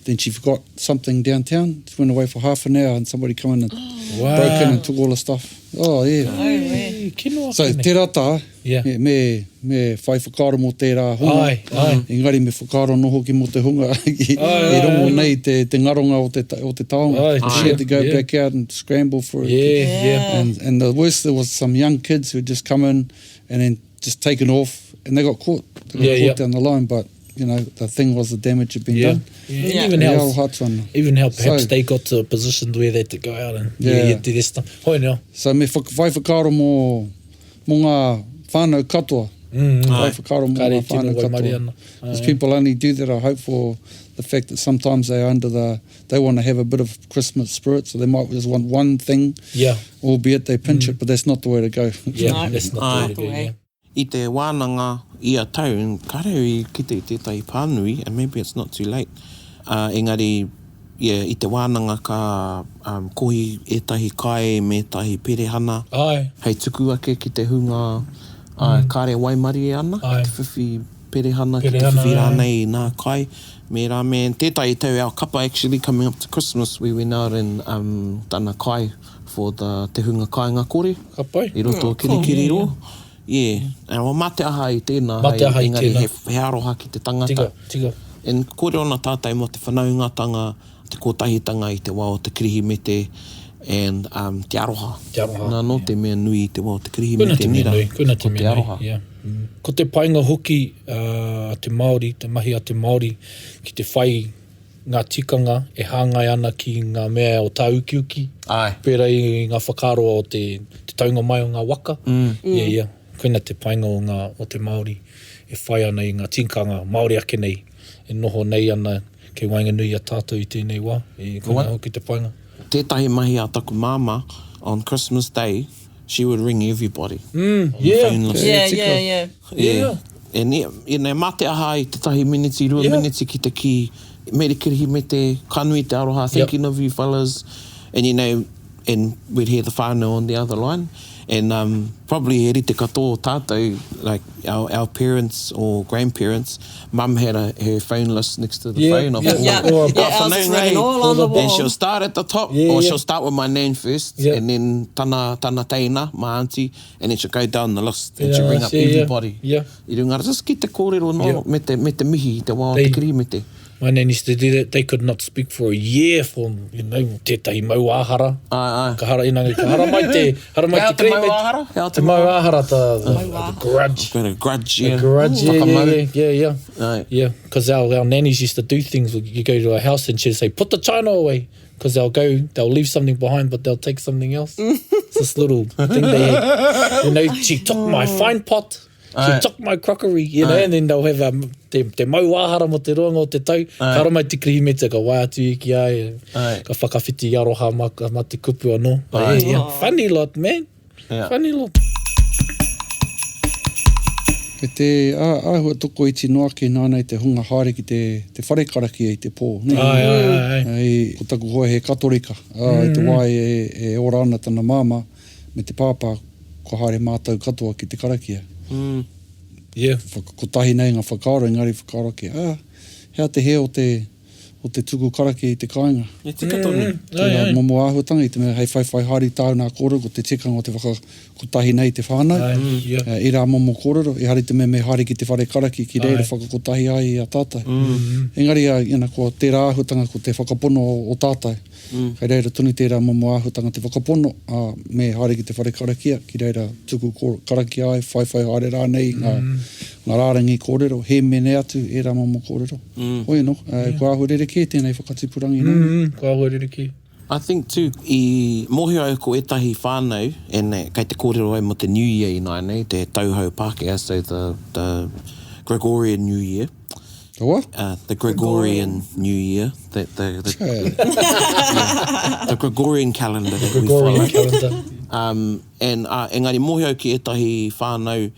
Then she forgot something downtown. She went away for half an hour and somebody come in and
Wow.
broke in and took all the stuff. Oh, yeah.
Oh, where?
Hey, kino
So,
ake nei.
tērā tā,
Yeah.
me, me, me whai whakaaro mō tērā hunga.
Ai, ai.
Engari me whakaaro noho ki mō te hunga i,
Ai,
i rongo
ai, ai.
nei te, te ngaronga o te, ta- o te taonga.
Ai,
She had to go
yeah.
back out and scramble for it.
Yeah, yeah.
And, and the worst, there was some young kids who had just come in and then just taken off and they got caught. They got
Yeah,
caught
yeah.
down the line, but, you know, the thing was the damage had been
Yeah.
done.
yeah.
Yeah.
Even
E
how
aroha atu ana.
even how perhaps
So-
they got to a position where they had to go out and yeah,
Yeah.
yeah do this stuff. Hoi now.
So me whaka, whai whakaaro mō, mō ngā whānau katoa.
Mm,
Whai whakaaro mō
Kāre
ngā
tino
whānau
waimarie
katoa.
ana.
Because people only do that, I hope, for the fact that sometimes they are under the, they want to have a bit of Christmas spirit, so they might just want one thing,
Yeah,
albeit they pinch it, but that's not the way to go.
yeah,
No.
that's not the way to go.
Aye.
Yeah.
I te wānanga i a tau, and kāre i kite i tētahi pānui, and maybe it's not too late, uh, engari, yeah, i te wānanga ka um, kohi ētahi kai me ētahi perehana,
Ai,
hei tuku ake ki te hunga mm. kāre waimarie ana,
Ai.
ki te whiwhi perehana, ki te
Perehana,
whiwhi
ai.
rānei i nā kai. Me rā me, and tētahi tau our kapa actually coming up to Christmas, we went out and um, done a kai for the te hunga kāinga kore.
ka pai.
I roto o Kirikiri ro. Yeah. And well, mā te aha i tēnā.
Mā te aha i
engari
tēnā.
He, he aroha ki te tangata.
Tika, tika.
And kore ona tātai mō te whanaungatanga, te kotahitanga i te wā o te Kirihimete. And um, te aroha.
Te aroha.
Nā, nō te mea nui i te wā o te
Koina
Kirihimete,
te mea
nē rā?
nui, koina te
Ko te
mea nui,
aroha.
yeah. Mm. Ko te painga hoki a te Māori, te mahi a te Māori ki te whai ngā tikanga e hāngai ana ki ngā mea o tāukiuki,
Āe.
pērā i ngā whakaaro o te, te taunga mai o ngā waka. Mm. Yeah, yeah. Koina te painga o, ngā, o te Māori e whai ana i ngā tikanga Māori ake nei, e noho nei ana kei waenganui i a tātou i tēnei wā. E, koina hoki te painga.
Tētahi mahi a taku māmā, on Christmas Day, she would ring everybody.
Mm, yeah.
Phone list.
Yeah, yeah, yeah.
Yeah. And you know, mā te aha i tētahi miniti, rua
yeah.
miniti ki te kī, Mere Kirihimete, ka nui te aroha, thinking yep. of you fellas. And you know, and we'd hear the whānau on the other line. And um, probably he rite katoa o tātou, like our, our parents or grandparents, mum had a, her phone list next to the
yeah,
phone. Of
yeah,
all
yeah.
the,
yeah, ours is written all on the wall.
And she'll start at the top,
yeah,
or
yeah.
she'll start with my name first,
yeah.
and then tana, tana teina, my auntie, and then she'll go down the list and
yeah,
she'll ring up
yeah,
everybody.
Yeah.
I runga, just ki te kōrero no,
Yeah.
me, te, me te mihi i te wā o te
They-
Kirihimete.
My nan used to do that. They could not speak for a year for, you know, tētahi mauāhara.
Ai, ai.
Ka hara, inangi, ka hara mai te, hara mai
He aha
te
te
kirihimete.
mauāhara? He aha te
Te mauāhara, the, the, the grudge.
Got a grudge, yeah.
The grudge, yeah, yeah,
Whakamau.
yeah, yeah, yeah.
Aye.
Yeah, because our, our nannies used to do things. You go to a house and she'd say, put the china away. Because they'll go, they'll leave something behind, but they'll take something else. it's this little thing they had. You know, she took my fine pot. She
Aye.
took my crockery, you know,
Aye.
and then they'll have um, te, te mauāhara mo te roanga o te tau. Ka hara mai te Kirihimete, ka waea atu i ki a ia.
Aye.
Ka whakawhiti aroha ma, ma te kupu anō. But
Aye.
yeah, yeah. Funny lot, man.
Yeah.
Funny lot.
Kei te āhua tokoiti noa ake nāna i te hunga haere ki te, te whare karakia i te pō, nē?
Ai, ai, ai, ai.
Ai, ko taku hoa he Katorika, ā, i te wā e, e ora ana tana māmā me te pāpā, kua haere mātou katoa ki te karakia.
Yeah.
Whakakotahi nei ngā whakaaro, engari whakaaro ake, ā, he aha te hē o te, o te tuku karakia i te kāinga?
E tika tonu.
Tērā momo āhuatanga i te mea hei whaiwhai haere i tāu nā kōrero, ko te tikanga o te whakakotahi nei te whānau.
Ai, yeah.
Ērā momo kōrero, ehara i te mea me haere ki te whare karakia ki reira
Ai.
whakakotahi ai i a tātou. Engari, ā, you know, ko tērā āhuatanga ko te whakapono o, o tātou. Kei reira tonu tērā momo āhuatanga te whakapono, ā, me haere ki te whare karakia, ki reira tuku karakia ai, whaiwhai haere rānei i ngā, ngā rārangi kōrero, hēmene atu ērā momo kōrero. Hoi anō, kua āhua rerekē tēnei whakatipurangi nōna.
Mm, kua āhua rerekē.
I think too, i mōhio au ko ētahi whānau, and kei te kōrero au mō te New Year ināianei, te tauhou Pākehā, so the, the Gregorian New Year.
The what?
Uh, the Gregorian New Year. The, the, the, the Gregorian calendar that
Gregorian
we follow.
calendar.
Um, and, uh, engari mōhio ki ētahi whānau,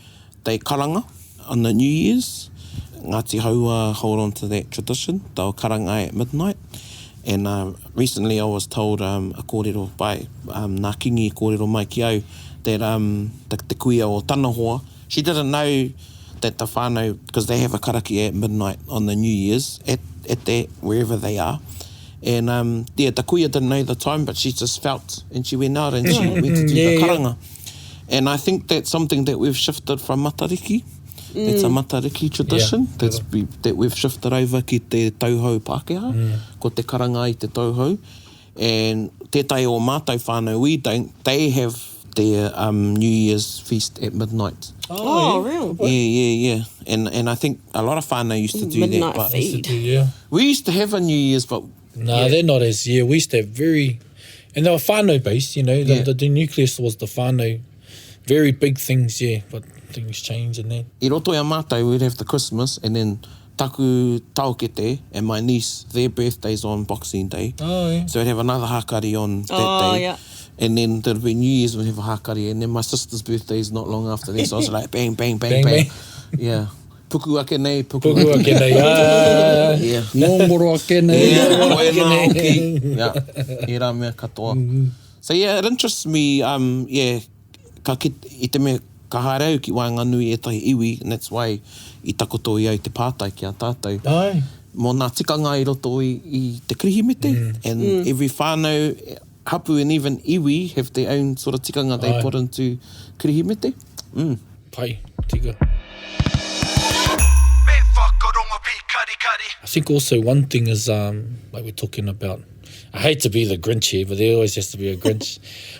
they karanga on the New Year's. Ngāti Hauā hold on to that tradition. They'll karanga at midnight. And uh, recently I was told um, a kōrero by um, nā Kingi kōrero mai ki au that um, the, te kuia o tana hoa, she didn't know that the whānau, because they have a karakia at midnight on the New Year's at, at that, wherever they are. And um, yeah, the kuia didn't know the time, but she just felt, and she went out and she went to do
Yeah,
the
yeah.
karanga. And I think that's something that we've shifted from Matariki. That's a Matariki tradition
Yeah.
that's be, that we've shifted over ki te tauhou Pākehā, ko te karanga i te tauhou. And tētahi o mātou whānau, we don't, they have their um, New Year's feast at midnight.
Oh, real?
Yeah, yeah, yeah. And and I think a lot of whānau used to do
Midnight
that. But
feed.
Yeah.
we used to have a New Year's, but
No, they're not as yeah. We used to have very, and they were whānau based. You know, the,
Yeah.
the, the nucleus was the whānau, very big things. Yeah, but things change and that.
i roto i a mātou, we'd have the Christmas and then taku taokete and my niece, their birthdays on Boxing Day.
Oh, yeah.
So we'd have another hakari on that
Oh,
day.
yeah.
And then there'd be New Year's, we'd have a hakari. And then my sister's birthday is not long after that. So I was like, bang, bang, bang,
Bang,
bang.
bang.
Yeah. Puku ake nei, puku,
Puku ake nei. Ah,
Yeah.
Ngongoro ake nei.
Yeah, koe nā hoki. Yeah, ērā mea katoa. So yeah, it interests me, um, yeah, ka kit, i te mea, ka haere au ki waenganui ētahi iwi, and that's why i takoto i au te pātai ki a tātou.
Ai.
Mō nā tikanga i roto i, i te Kirihimete, and every whānau, hapu and even iwi have their own sort of tikanga they
Ai.
put into Kirihimete. Mm.
Pai, tika.
Me whakarongo pī kari kari.
I think also one thing is um, like we're talking about. I hate to be the Grinch here, but there always has to be a Grinch.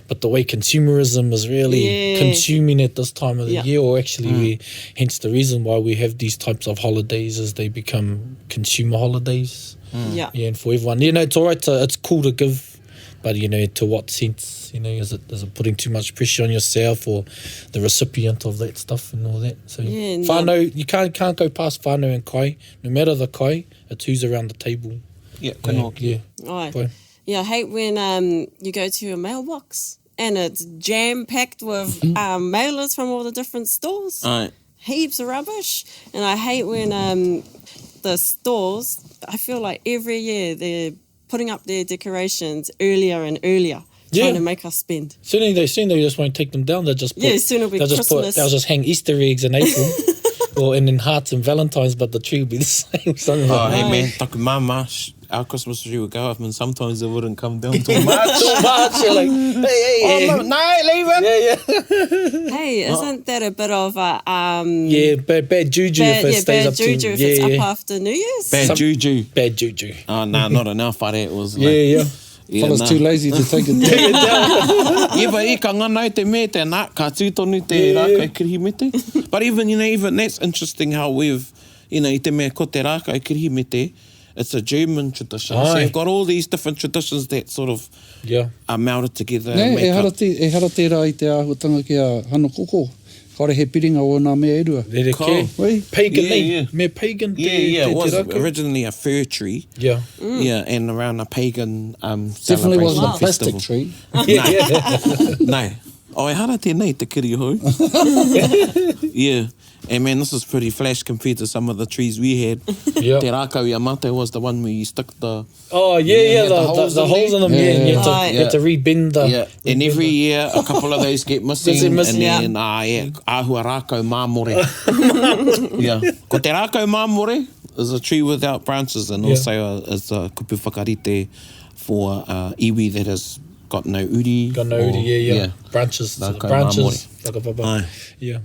but the way consumerism is really yeah. consuming at this time of the yeah. year, or actually, mm. we, hence the reason why we have these types of holidays as they become consumer holidays. Mm.
Yeah.
Yeah, and for everyone, you know, it's all right to, it's cool to give, but you know, to what sense? You know, is it is it putting too much pressure on yourself or the recipient of that stuff and all that? So,
yeah, no.
whānau, you can't can't go past whānau and kai. No matter the kai, it's who's around the table.
Yeah, koe
yeah, yeah.
Aye. Yeah, I hate when um, you go to your mailbox and it's jam packed with mm-hmm. um, mailers from all the different stores.
Aye.
Heaps of rubbish. And I hate when um, the stores, I feel like every year they're putting up their decorations earlier and earlier.
Yeah.
Trying to make us spend.
Soon they soon they just won't take them down. They'll just put,
yeah, soon it'll be
they'll just
Christmas.
Put, they'll just hang Easter eggs in April. or and then hearts and Valentines, but the tree will be the same. Something
Oh,
like
hey man, taku mama, our Christmas tree would go up and sometimes it wouldn't come down till March.
Till March, you're like, hey, hey, hey.
Oh, no, no, leave it.
Yeah, yeah.
Hey, isn't that a bit of a... Um,
yeah, bad, bad juju
bad,
if it
yeah,
stays
bad
up
juju
to...
if
yeah,
it's
yeah.
up after New Year's.
Bad
Some,
juju.
Bad juju.
Oh, no, nah, not enough. I it was like...
Yeah, yeah.
Yeah,
Fella's
nah.
too lazy to take it down.
yeah, but e ka ngana te me te nā, ka tū tonu te yeah, rākau Kirihimete. But even, you know, even that's interesting how we've, you know, i te mea ko te rākau Kirihimete, it's a German tradition.
Aye.
So you've got all these different traditions that sort of
yeah.
are melded together.
Nē,
and make
e hara
up.
te, e hara tērā i te āhuatanga ki a Hana Koko. Kāore he piringa o nā mea e rua.
Rere
Cool.
kē.
Wei.
Pagan,
Yeah,
eh?
yeah.
Me pagan te,
Yeah, yeah,
te,
it was
te rākau.
originally a fir tree.
Yeah.
Yeah, and around a pagan um,
Definitely wasn't a
celebration
plastic
festival.
tree.
Yeah, yeah.
No. Oh, ehara tēnei te kiri hou. yeah. And man, this is pretty flash compared to some of the trees we had.
Yeah.
Te rākau i a mātou was the one where you stick the...
Oh, yeah, yeah,
had
the,
the
the,
holes
the
in
holes in them, yeah, and you had to,
Aye.
you had to rebend the...
Yeah. And every year, a couple of those get missing.
missing.
And
Yeah.
then, ah, yeah, āhua rākau māmore. yeah. Ko te rākau māmore is a tree without branches and
Yeah.
also a, is a kupu whakarite for uh, iwi that has got no uri.
Got no
or-
uri, yeah, yeah. Branches, to the
Rākau
branches.
māmore.
Whakapapa.
Aye.
Yeah.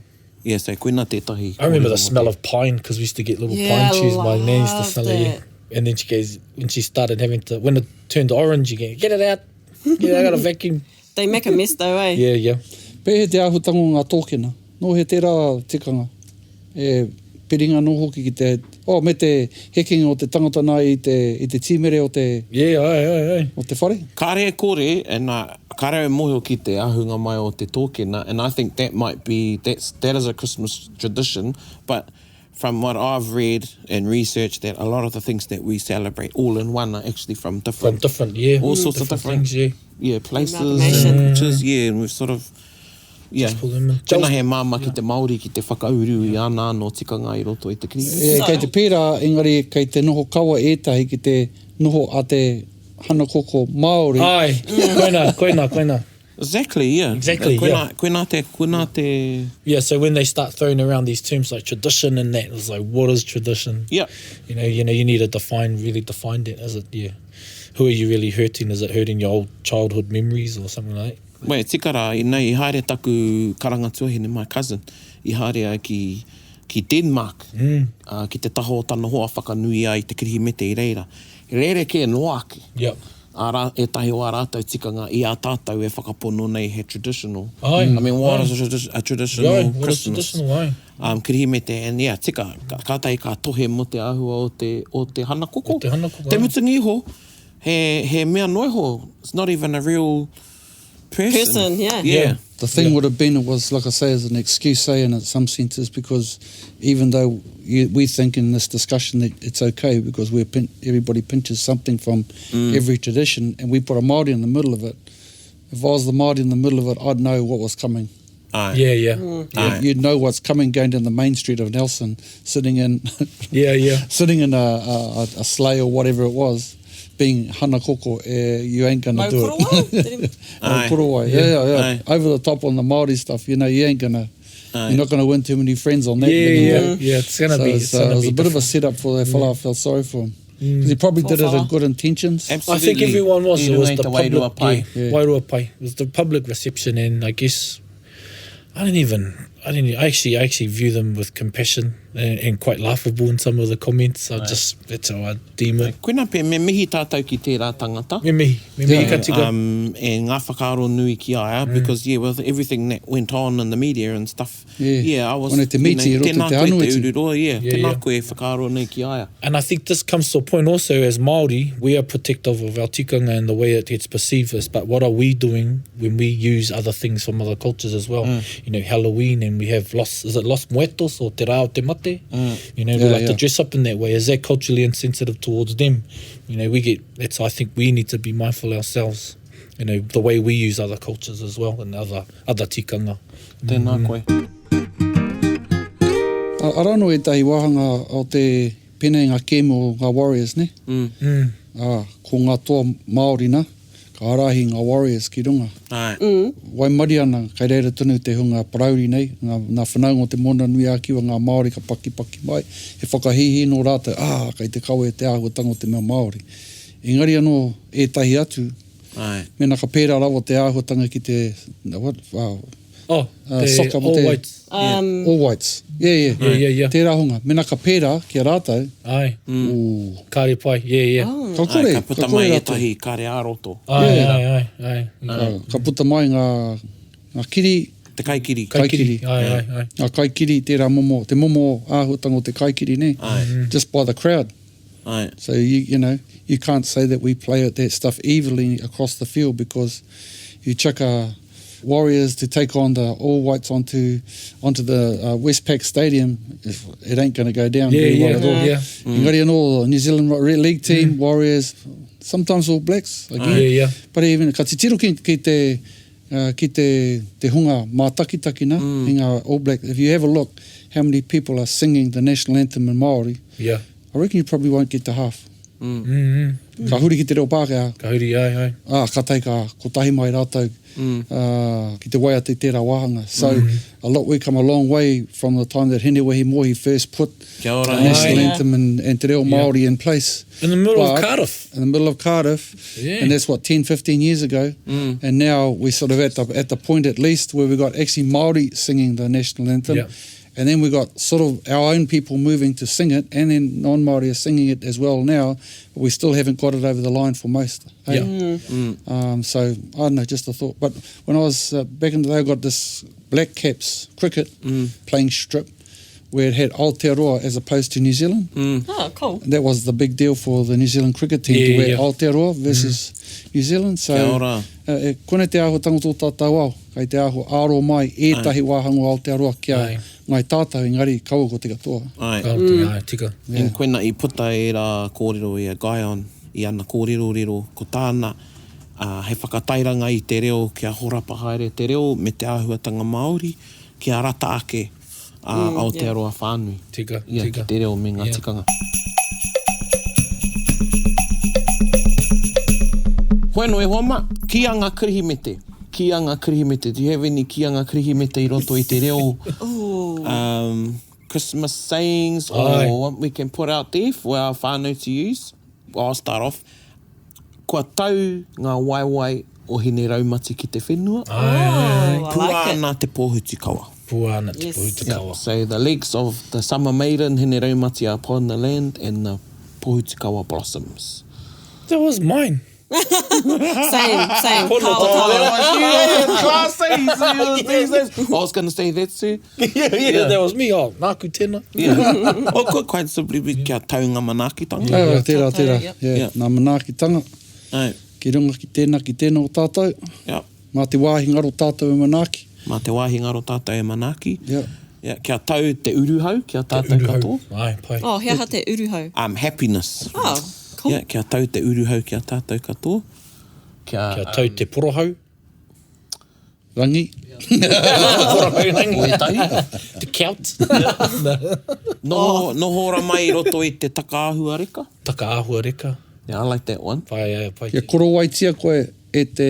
Yeah, so koina tētahi.
I remember the smell of pine because we used to get little
Yeah,
pine trees. My nan used to
loved
smell it. Yeah.
it.
And then she goes, when she started having to, when it turned orange again, get it out. Get it, I got a vacuum.
They make a mess though, eh?
Yeah, yeah.
Pēhea te āhuatanga o ngā tōkena. Nō he tērā tikanga. E piringa nō hoki ki te... Oh, me te hekenga o te tangata nā i te, i te tīmere o te,
Yeah, aye, aye, aye.
o te whare.
Kāre e kore, and uh, kāre e mōhio ki te ahunga mai o te tōkena, and I think that might be, that's, that is a Christmas tradition, but from what I've read and researched, that a lot of the things that we celebrate all in one are actually from
From
different,
different, yeah.
all sorts of different
things, yeah.
yeah, places
Amalgamation.
and cultures, yeah, and we've sort of, yeah.
Just pull them in.
Tēnā he māmā ki te Māori ki te whakauru i ana anō tikanga i roto i te Kirihimete.
E, kei te pērā, engari kei te noho kawa ētahi ki te noho a te Hana Koko Māori.
Aye. Koina, koina, koina.
Exactly, yeah.
Exactly,
Koina,
yeah.
koina te, koina te,
Yeah, so when they start throwing around these terms like tradition and that, it's like, what is tradition?
yeah.
You know, you know, you need to define, really define that. Is it, yeah. Who are you really hurting? Is it hurting your old childhood memories or something like that?
Wait, tika rā, i nei, i haere taku karanga tuahine, my cousin, i haere ai ki, ki Denmark, mm. uh, ki te taha o tana hoa whakanui ai te Kirihimete i reira. Rere kē noa ake.
Yeah.
A rā, e tahi o a rātou tikanga i a tātou e whakapono nei he traditional.
Ai.
I mean, what
Ai.
is a, tradi a traditional
Yeah, what is
Christmas?
traditional, ai.
Um, Kirihimete, and yeah, tika, ka, kātahi ka tohe mo te āhua o te, o te hana koko.
O te hana koko,
Te
ai.
mutunga iho, he, he mea noiho. It's not even a real person.
Person, yeah.
Yeah.
Yeah.
The thing would have been, it was, like I say, as an excuse, eh, in some senses, because even though you, we think in this discussion that it's okay because we're pin, everybody pinches something from every tradition and we put a Māori in the middle of it. If I was the Māori in the middle of it, I'd know what was coming.
Aye.
Yeah, yeah.
Aye.
You'd know what's coming going down the main street of Nelson, sitting in
Yeah, yeah.
sitting in a, a, a sleigh or whatever it was, being hana koko, eh, you ain't gonna
Mau
do
korowai?
it.
Did he-
Mau
Aye.
korowai, yeah, yeah, yeah.
Aye.
Over the top on the Māori stuff, you know, you ain't gonna,
Aye.
you're not gonna win too many friends on that.
Yeah,
you
yeah,
know.
yeah. It's gonna
So
be.
it's,
It's
uh,
gonna
it was
be
a bit of a
different.
setup for that fella. I felt sorry for him because he probably
Poor
did it in
fella.
good intentions.
Absolutely.
I think everyone was.
I
It was
runga i
the
te wairua
public.
pai.
Yeah,
Yeah.
Wairua pai. It was the public reception, and I guess I don't even. I don't I actually I actually view them with compassion and, and quite laughable in some of the comments. I just that's how I deem it.
Koina pea, me mihi tātou ki tērā tangata.
Me mihi, me mihi ka tika.
Um, e ngā whakaaro nui ki a ia, because yeah, with everything that went on in the media and stuff,
Yeah.
yeah, I was,
Konei te
you know,
mīti i roto i
tēnā
te
koe te
anuiti.
ururoa, yeah,
Yeah,
tēnā
yeah.
koe e whakaaro nei ki a ia.
And I think this comes to a point also as Māori, we are protective of our tikanga and the way it gets perceived as, but what are we doing when we use other things from other cultures as well? You know, Halloween and we have Los, is it Los Muertos or Te Rā o Te Mate? You know, we
Yeah,
like to
yeah.
dress up in that way. Is that culturally insensitive towards them? You know, we get, that's, I think we need to be mindful ourselves, you know, the way we use other cultures as well and other, other tikanga.
Tēnā koe.
Arā anō ētahi wāhanga o te pēnei ngā kēmu o ngā Warriors, nē?
Mm.
Ā, ko ngā toa Māori nā, ka ārahi ngā Warriors ki runga.
Āe.
Waimarie ana, kei reira tonu te hunga parauri nei, ngā, ngā whanaunga o Te Moana-nui-a-Kiwa, ngā Māori ka pakipaki mai, he whakahīhī nō rātou, ā, kei te kawe te āhuatanga o te mea Māori. Engari anō ētahi atu,
Āe.
mēnā ka pērā rawa te āhuatanga ki te, what, uh,
Oh,
uh,
te
soccer
All
te,
Whites.
Um,
All Whites. Yeah, yeah.
Yeah, yeah, yeah.
Tērā hunga. Mēnā ka pērā ki a rātou,
Ai.
ooh,
Kāre pai, yeah, yeah.
Oh.
ka
Āe,
kore,
ka puta
ka kore
mai
rātou.
ētahi kare ā-roto.
Ai,
Yeah.
ai, ai, ai.
Ka, ka puta mai ngā, ngā kiri,
Te kaikiri.
Kaikiri.
Ai, ai, ai.
Ngā kaikiri, tērā momo, te momo āhuatanga o te kaikiri, nē?
Āe.
Just by the crowd.
Āe.
So you, you know, you can't say that we play at that stuff evenly across the field because you chuck a Warriors to take on the All Whites onto onto the uh, Westpac Stadium, it ain't going to go down
Yeah,
very
yeah,
well at all.
yeah.
Engari anō, New Zealand Rugby League team, Warriors, sometimes All Blacks again.
Yeah, yeah.
But even ka titiro ki, ki te uh, ki te, te hunga mātakitaki nā, i ngā All Black, if you have a look how many people are singing the national anthem in Māori,
Yeah.
I reckon you probably won't get to half.
Mm, mm.
Ka huri ki te reo Pākehā.
Ka huri, ai, ai.
Ā, kātahi ka kotahi mai rātou mm. ki te waiata i tērā wāhanga. So, mm. a lot, we come a long way from the time that Hinewehi Mohi first put
Kia ora.
the national
Ai.
anthem and, and te reo Māori in place.
In the middle of
But-
Cardiff.
In the middle of Cardiff.
Yeah.
And that's what, 10, 15 years ago.
Mm.
And now we're sort of at the, at the point at least where we've got actually Māori singing the national anthem.
Yeah.
And then we got sort of our own people moving to sing it, and then non-Māori are singing it as well now, but we still haven't got it over the line for most. Hey?
Yeah.
Mm.
Um, so, I don't know, just a thought. But when I was uh, back in the day, I got this Black Caps cricket
Mm.
playing strip where it had Aotearoa as opposed to New Zealand.
Mm.
Oh, cool.
And that was the big deal for the New Zealand cricket team
Yeah,
to wear
yeah.
Aotearoa versus New Zealand. So,
Kia ora.
uh, e, kone te āhuatanga o tō tātou ao, kei te āhua aro mai ētahi wāhanga o Aotearoa kia
Ai.
ngai tātou, engari kaua ko te katoa.
Āe.
Ka mm. ai, tika.
Yeah. And koina i puta ērā kōrero i a Guyon, i ana kōrerorero, ko tāna, ā, hei whakatairanga i te reo kia horapa haere te reo me te āhuatanga Māori, kia rata ake a Aotearoa whānui.
Tika,
yeah,
tika.
Ki te reo me ngā
Yeah.
tikanga. Hoi anō e hoa mā, kīanga Kirihimete. Kīanga Kirihimete. Do you have any kīanga Kirihimete i roto i te reo? Um, Christmas sayings or
Ai.
what we can put out there for our whānau to use? Well, I'll start off. Kua tau ngā waewae o Hine Raumati ki te whenua.
Oh, I
Pua
like it.
ana te pōhutukawa.
Pua ana te
Yes.
pōhutukawa.
So the legs of the summer maiden Hine Raumati are upon the land and the pōhutukawa blossoms.
That was mine.
Same, same.
Pono
Kawa
tau.
kawa.
Class I was going to say that too.
yeah, yeah, that was me. Oh, nāku tēnā.
Yeah. Well, quite, quite simply, we kia tau ngā manaakitanga.
Yeah. tērā, tērā.
Yep.
Yeah.
Yeah.
Nā manaakitanga,
Ai,
ki runga ki tēnā, ki tēnā o tātou.
yeah.
Mā te wāhi ngaro tātou e manaaki.
Mā te wāhi ngaro tātou e manaaki.
Yeah.
Yeah, kia tau te uruhau, kia tātou katoa.
Ai, pai.
Oh, he aha te uruhau.
Um, happiness.
Oh, cool.
Yeah, kia tau te uruhau kia tātou katoa. Kia,
Kia tau te porohau.
Rangi.
Porohau rangi.
Wētahi.
Te count.
Noho, noho ora mai i roto i te takaahua reka.
Takaahua reka.
Yeah, I like that one.
Pai, ai, pai.
Kia korowaitia koe e te,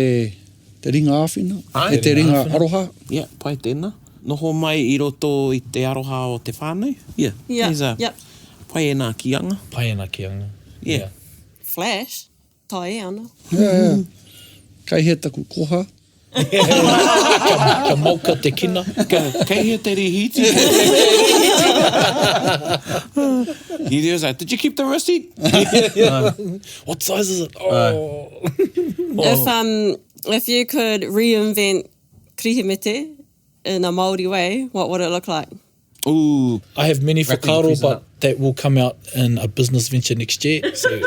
te ringa āwhina,
Ai.
e te ringa
Ringa āwhina.
aroha.
Yeah, pai tēnā. Noho mai i roto i te aroha o te whānau. Yeah.
Yeah,
These are
yep.
Pai ēnā kīanga.
Pai ēnā kīanga.
Yeah.
Flash. Tae ana.
Yeah, yeah. Kei hea taku koha.
Kia mauka te kina.
Kei hea te rihīti? He was like, did you keep the receipt?
What size is it? Oh.
If, um, if you could reinvent Kirihimete in a Māori way, what would it look like?
Ooh.
I have many
Wrapping the
whakaaro,
present
but
up.
that will come out in a business venture next year. So,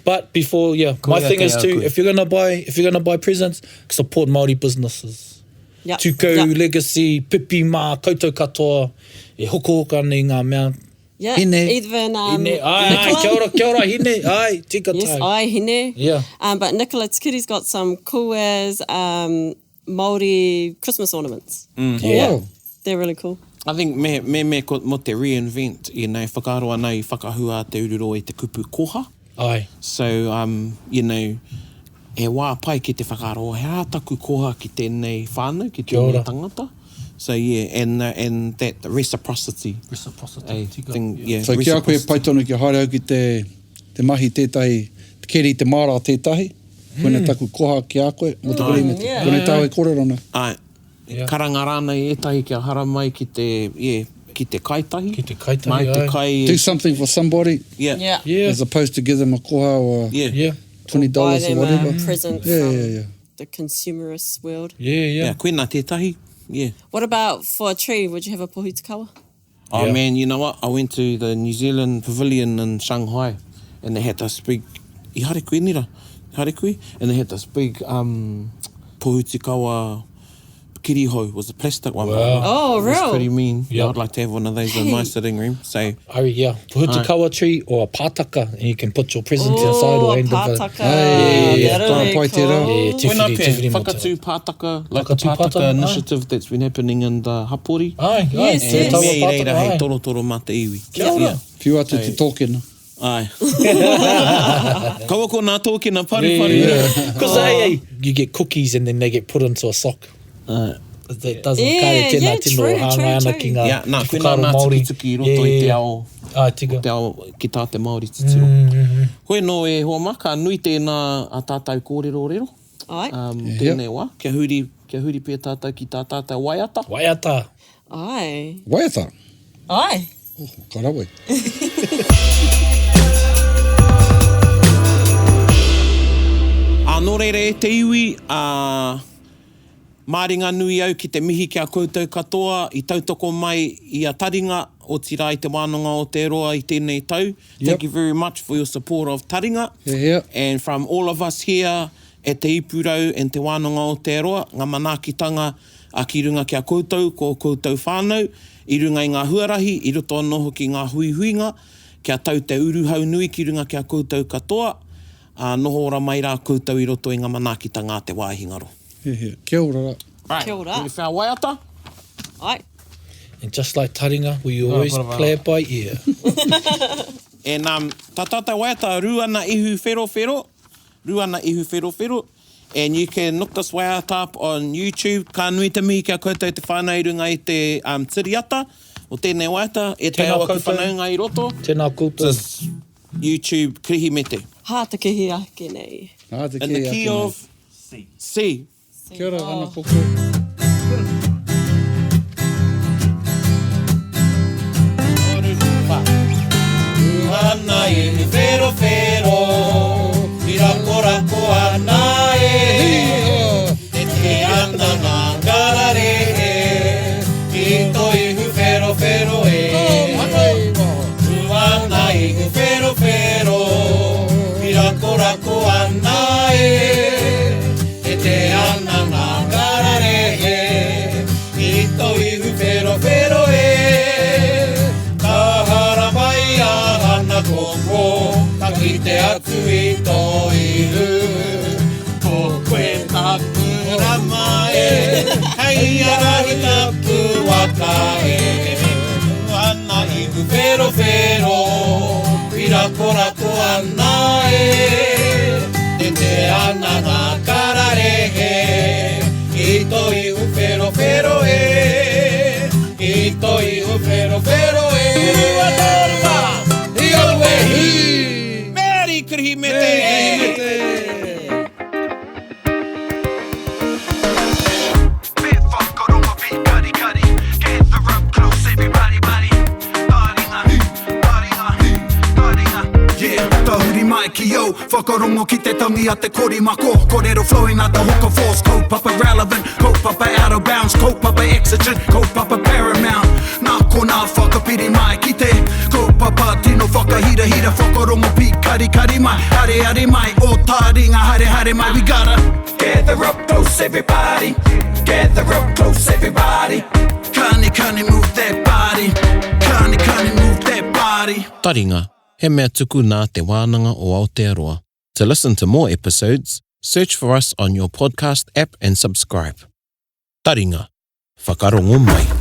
but before, yeah, my
Koia
thing
te
is too,
au koe.
if you're gonna buy, if you're gonna buy presents, support Māori businesses.
Yeah.
Tukau,
Yeah.
Legacy, Pipi Mā, koutou katoa, e hokohoka nei ngā mea.
Yeah.
Hine.
Even um,
Hine, ai, ai,
Nicola.
kia ora, kia ora, hine, ai, tika
Yes,
tau.
ai, hine.
Yeah.
But Nicola Tikiri's got some cool as Māori Christmas ornaments.
Mm.
Yeah.
Oh, wow.
They're really cool.
I think me, me, me ko, mo te reinvent, you know, whakaaro ana i whakahua a Te Ururoa i te kupu koha.
Ai.
So, um, you know, he wā pai ki te whakaaro, he aha taku koha ki tēnei whānau, ki
Kia
tēnei
ora.
tangata. So, yeah, and, uh, and that reciprocity.
Reciprocity,
eh,
tika.
thing, yeah,
So ki a koe
reciprocity.
pai tonu kia haere au ki te, te mahi tētahi, te keri i te māra tētahi, koina taku koha ki a koe, mō te Kirihimete.
yeah.
Koinei tāu e kōrero nei.
Āe.
Yeah.
Karanga rānei ētahi kia haramai ki te, yeah, ki te kaitahi.
Ki te kaitahi,
Mai te
āe.
kai.
Do something for somebody
Yeah.
Yeah.
Yeah.
as opposed to give them a koha or
Yeah.
Yeah.
$20
Buy
or
them a
whatever.
present
Yeah,
from
yeah, yeah.
the consumerist world.
Yeah, yeah.
Yeah, koina tētahi. Yeah.
What about for a tree? Would you have a pohutukawa?
Oh
Yeah.
man, you know what? I went to the New Zealand Pavilion in Shanghai and they had this big, i haere koe nera? Haere koe? And they had this big um, pohutukawa kirihou, was a plastic one.
Wow.
Oh,
It was
real?
pretty mean.
Yeah.
I'd like to have one of those in my sitting room. So,
Ari, yeah. Pohutukawa tree or a pātaka, and you can put your presents inside
Oh,
or
a
end of a...
pātaka.
Hey,
yeah,
That'll
yeah.
be
Pai te rā.
cool.
Yeah,
Koina
tiwhiri,
pē,
tiwhiri mō te
whakatū pātaka, like the
Whakatū
pātaka
pātaka, aye.
initiative that's been happening in the hapori.
Ai, ai,
Yes,
te
yes.
taua
Me i reira
pātaka,
hei
ai.
torotoro mā te iwi.
Kia ora.
Yeah.
Whiu atu te tōkena.
Ai. Kaua ko nā tōkena paruparu.
Yeah. Because hey, hey, you get cookies and then they get put into a sock. That doesn't
Yeah,
kare tēnā
yeah,
tino
true,
hāngai
true,
ana
true.
ki ngā
Yeah, nā,
ki
koina
whakaaro
nā
Māori.
tukituki i roto i te ao.
Ai, tika.
Te ao ki tā te Māori titiro. Hoi nō e hoa mā, ka nui tēnā a tātou kōrerorero.
Ai.
Um,
Yeah.
tēnei wā, kia huri, kia huri pē tātou ki tā tātou waiata.
Waiata.
Ai.
Waiata.
Ai.
Oh, ka rawe.
Ā, nō reira e te iwi, ā, māringa nui au ki te mihi ki a koutou katoa i tautoko mai i a Taringa, otirā i Te Wānanga o Aotearoa i tēnei tau.
Yep.
Thank you very much for your support of Taringa.
He hea.
And from all of us here at Te Ipurau and Te Wānanga o Aotearoa, ngā manaakitanga a ki runga ki a koutou, ko ō koutou whānau, i runga i ngā huarahi, i roto anō hoki ngā huihuinga, kia tau te uruhau nui ki runga ki a koutou katoa, ā, noho ora mai rā koutou i roto i ngā manaakitanga a te wāhi ngaro.
He hea. Kia ora rā.
Right.
Kia ora.
Ready for our waiata?
Ai.
And just like Taringa, we always play it by ear.
And um, tā tātou waiata, Ruana Ihu Wherowhero, Ruana Ihu Wherowhero, and you can look this waiata up on YouTube. Ka nui te mihi ki a koutou te whānau i runga i te um, tiriata o tēnei waiata, e te
Tēnā
au aku
koutou.
whanaunga i roto.
Tēnā koutou.
Just YouTube Kirihimete.
Hā te kihi ake nei.
Hā te
In the
kihi ake
key
nei.
of C. C.
Kia ora, Ana Koko.
Ana ihu wherowhero, i rakorako ana e. Te te ana ngā kararehe, i tō ihu wherowhero e. Ana ihu wherowhero, i rakorako ana e. Te te ana ngā kararehe, i tō ihu wherowhero e. Ka haramai a Hana Koko, ka kite atu i tō ihu. Ko koe taku rama e, hei arahi taku waka e. Ana ihu wherowhero, pirakorako ana e. Te te ana ngā kararehe, i tō ihu wherowhero e. I tō ihu wherowhero e. Rua tōrua, i aue hi. Merry Kirihimete!
Merry Kirihimete!
Whakarongo ki te tangi a te korimako Kōrero flowing like the hook of force Kaupapa relevant, kaupapa out of bounds Kaupapa exigent, kaupapa paramount Nā konā whakapiri mai ki te Kaupapa tino whakahirahira Whakarongo pīkarikari mai Areare mai, ō taringa haere haere mai We gotta gather up close everybody Gather up close everybody Kani kani move that body Kani kani move that body
Taringa, he mea tuku nā Te Wānanga o Aotearoa. To listen to more episodes, search for us on your podcast app and subscribe. Taringa, whakarongo mai.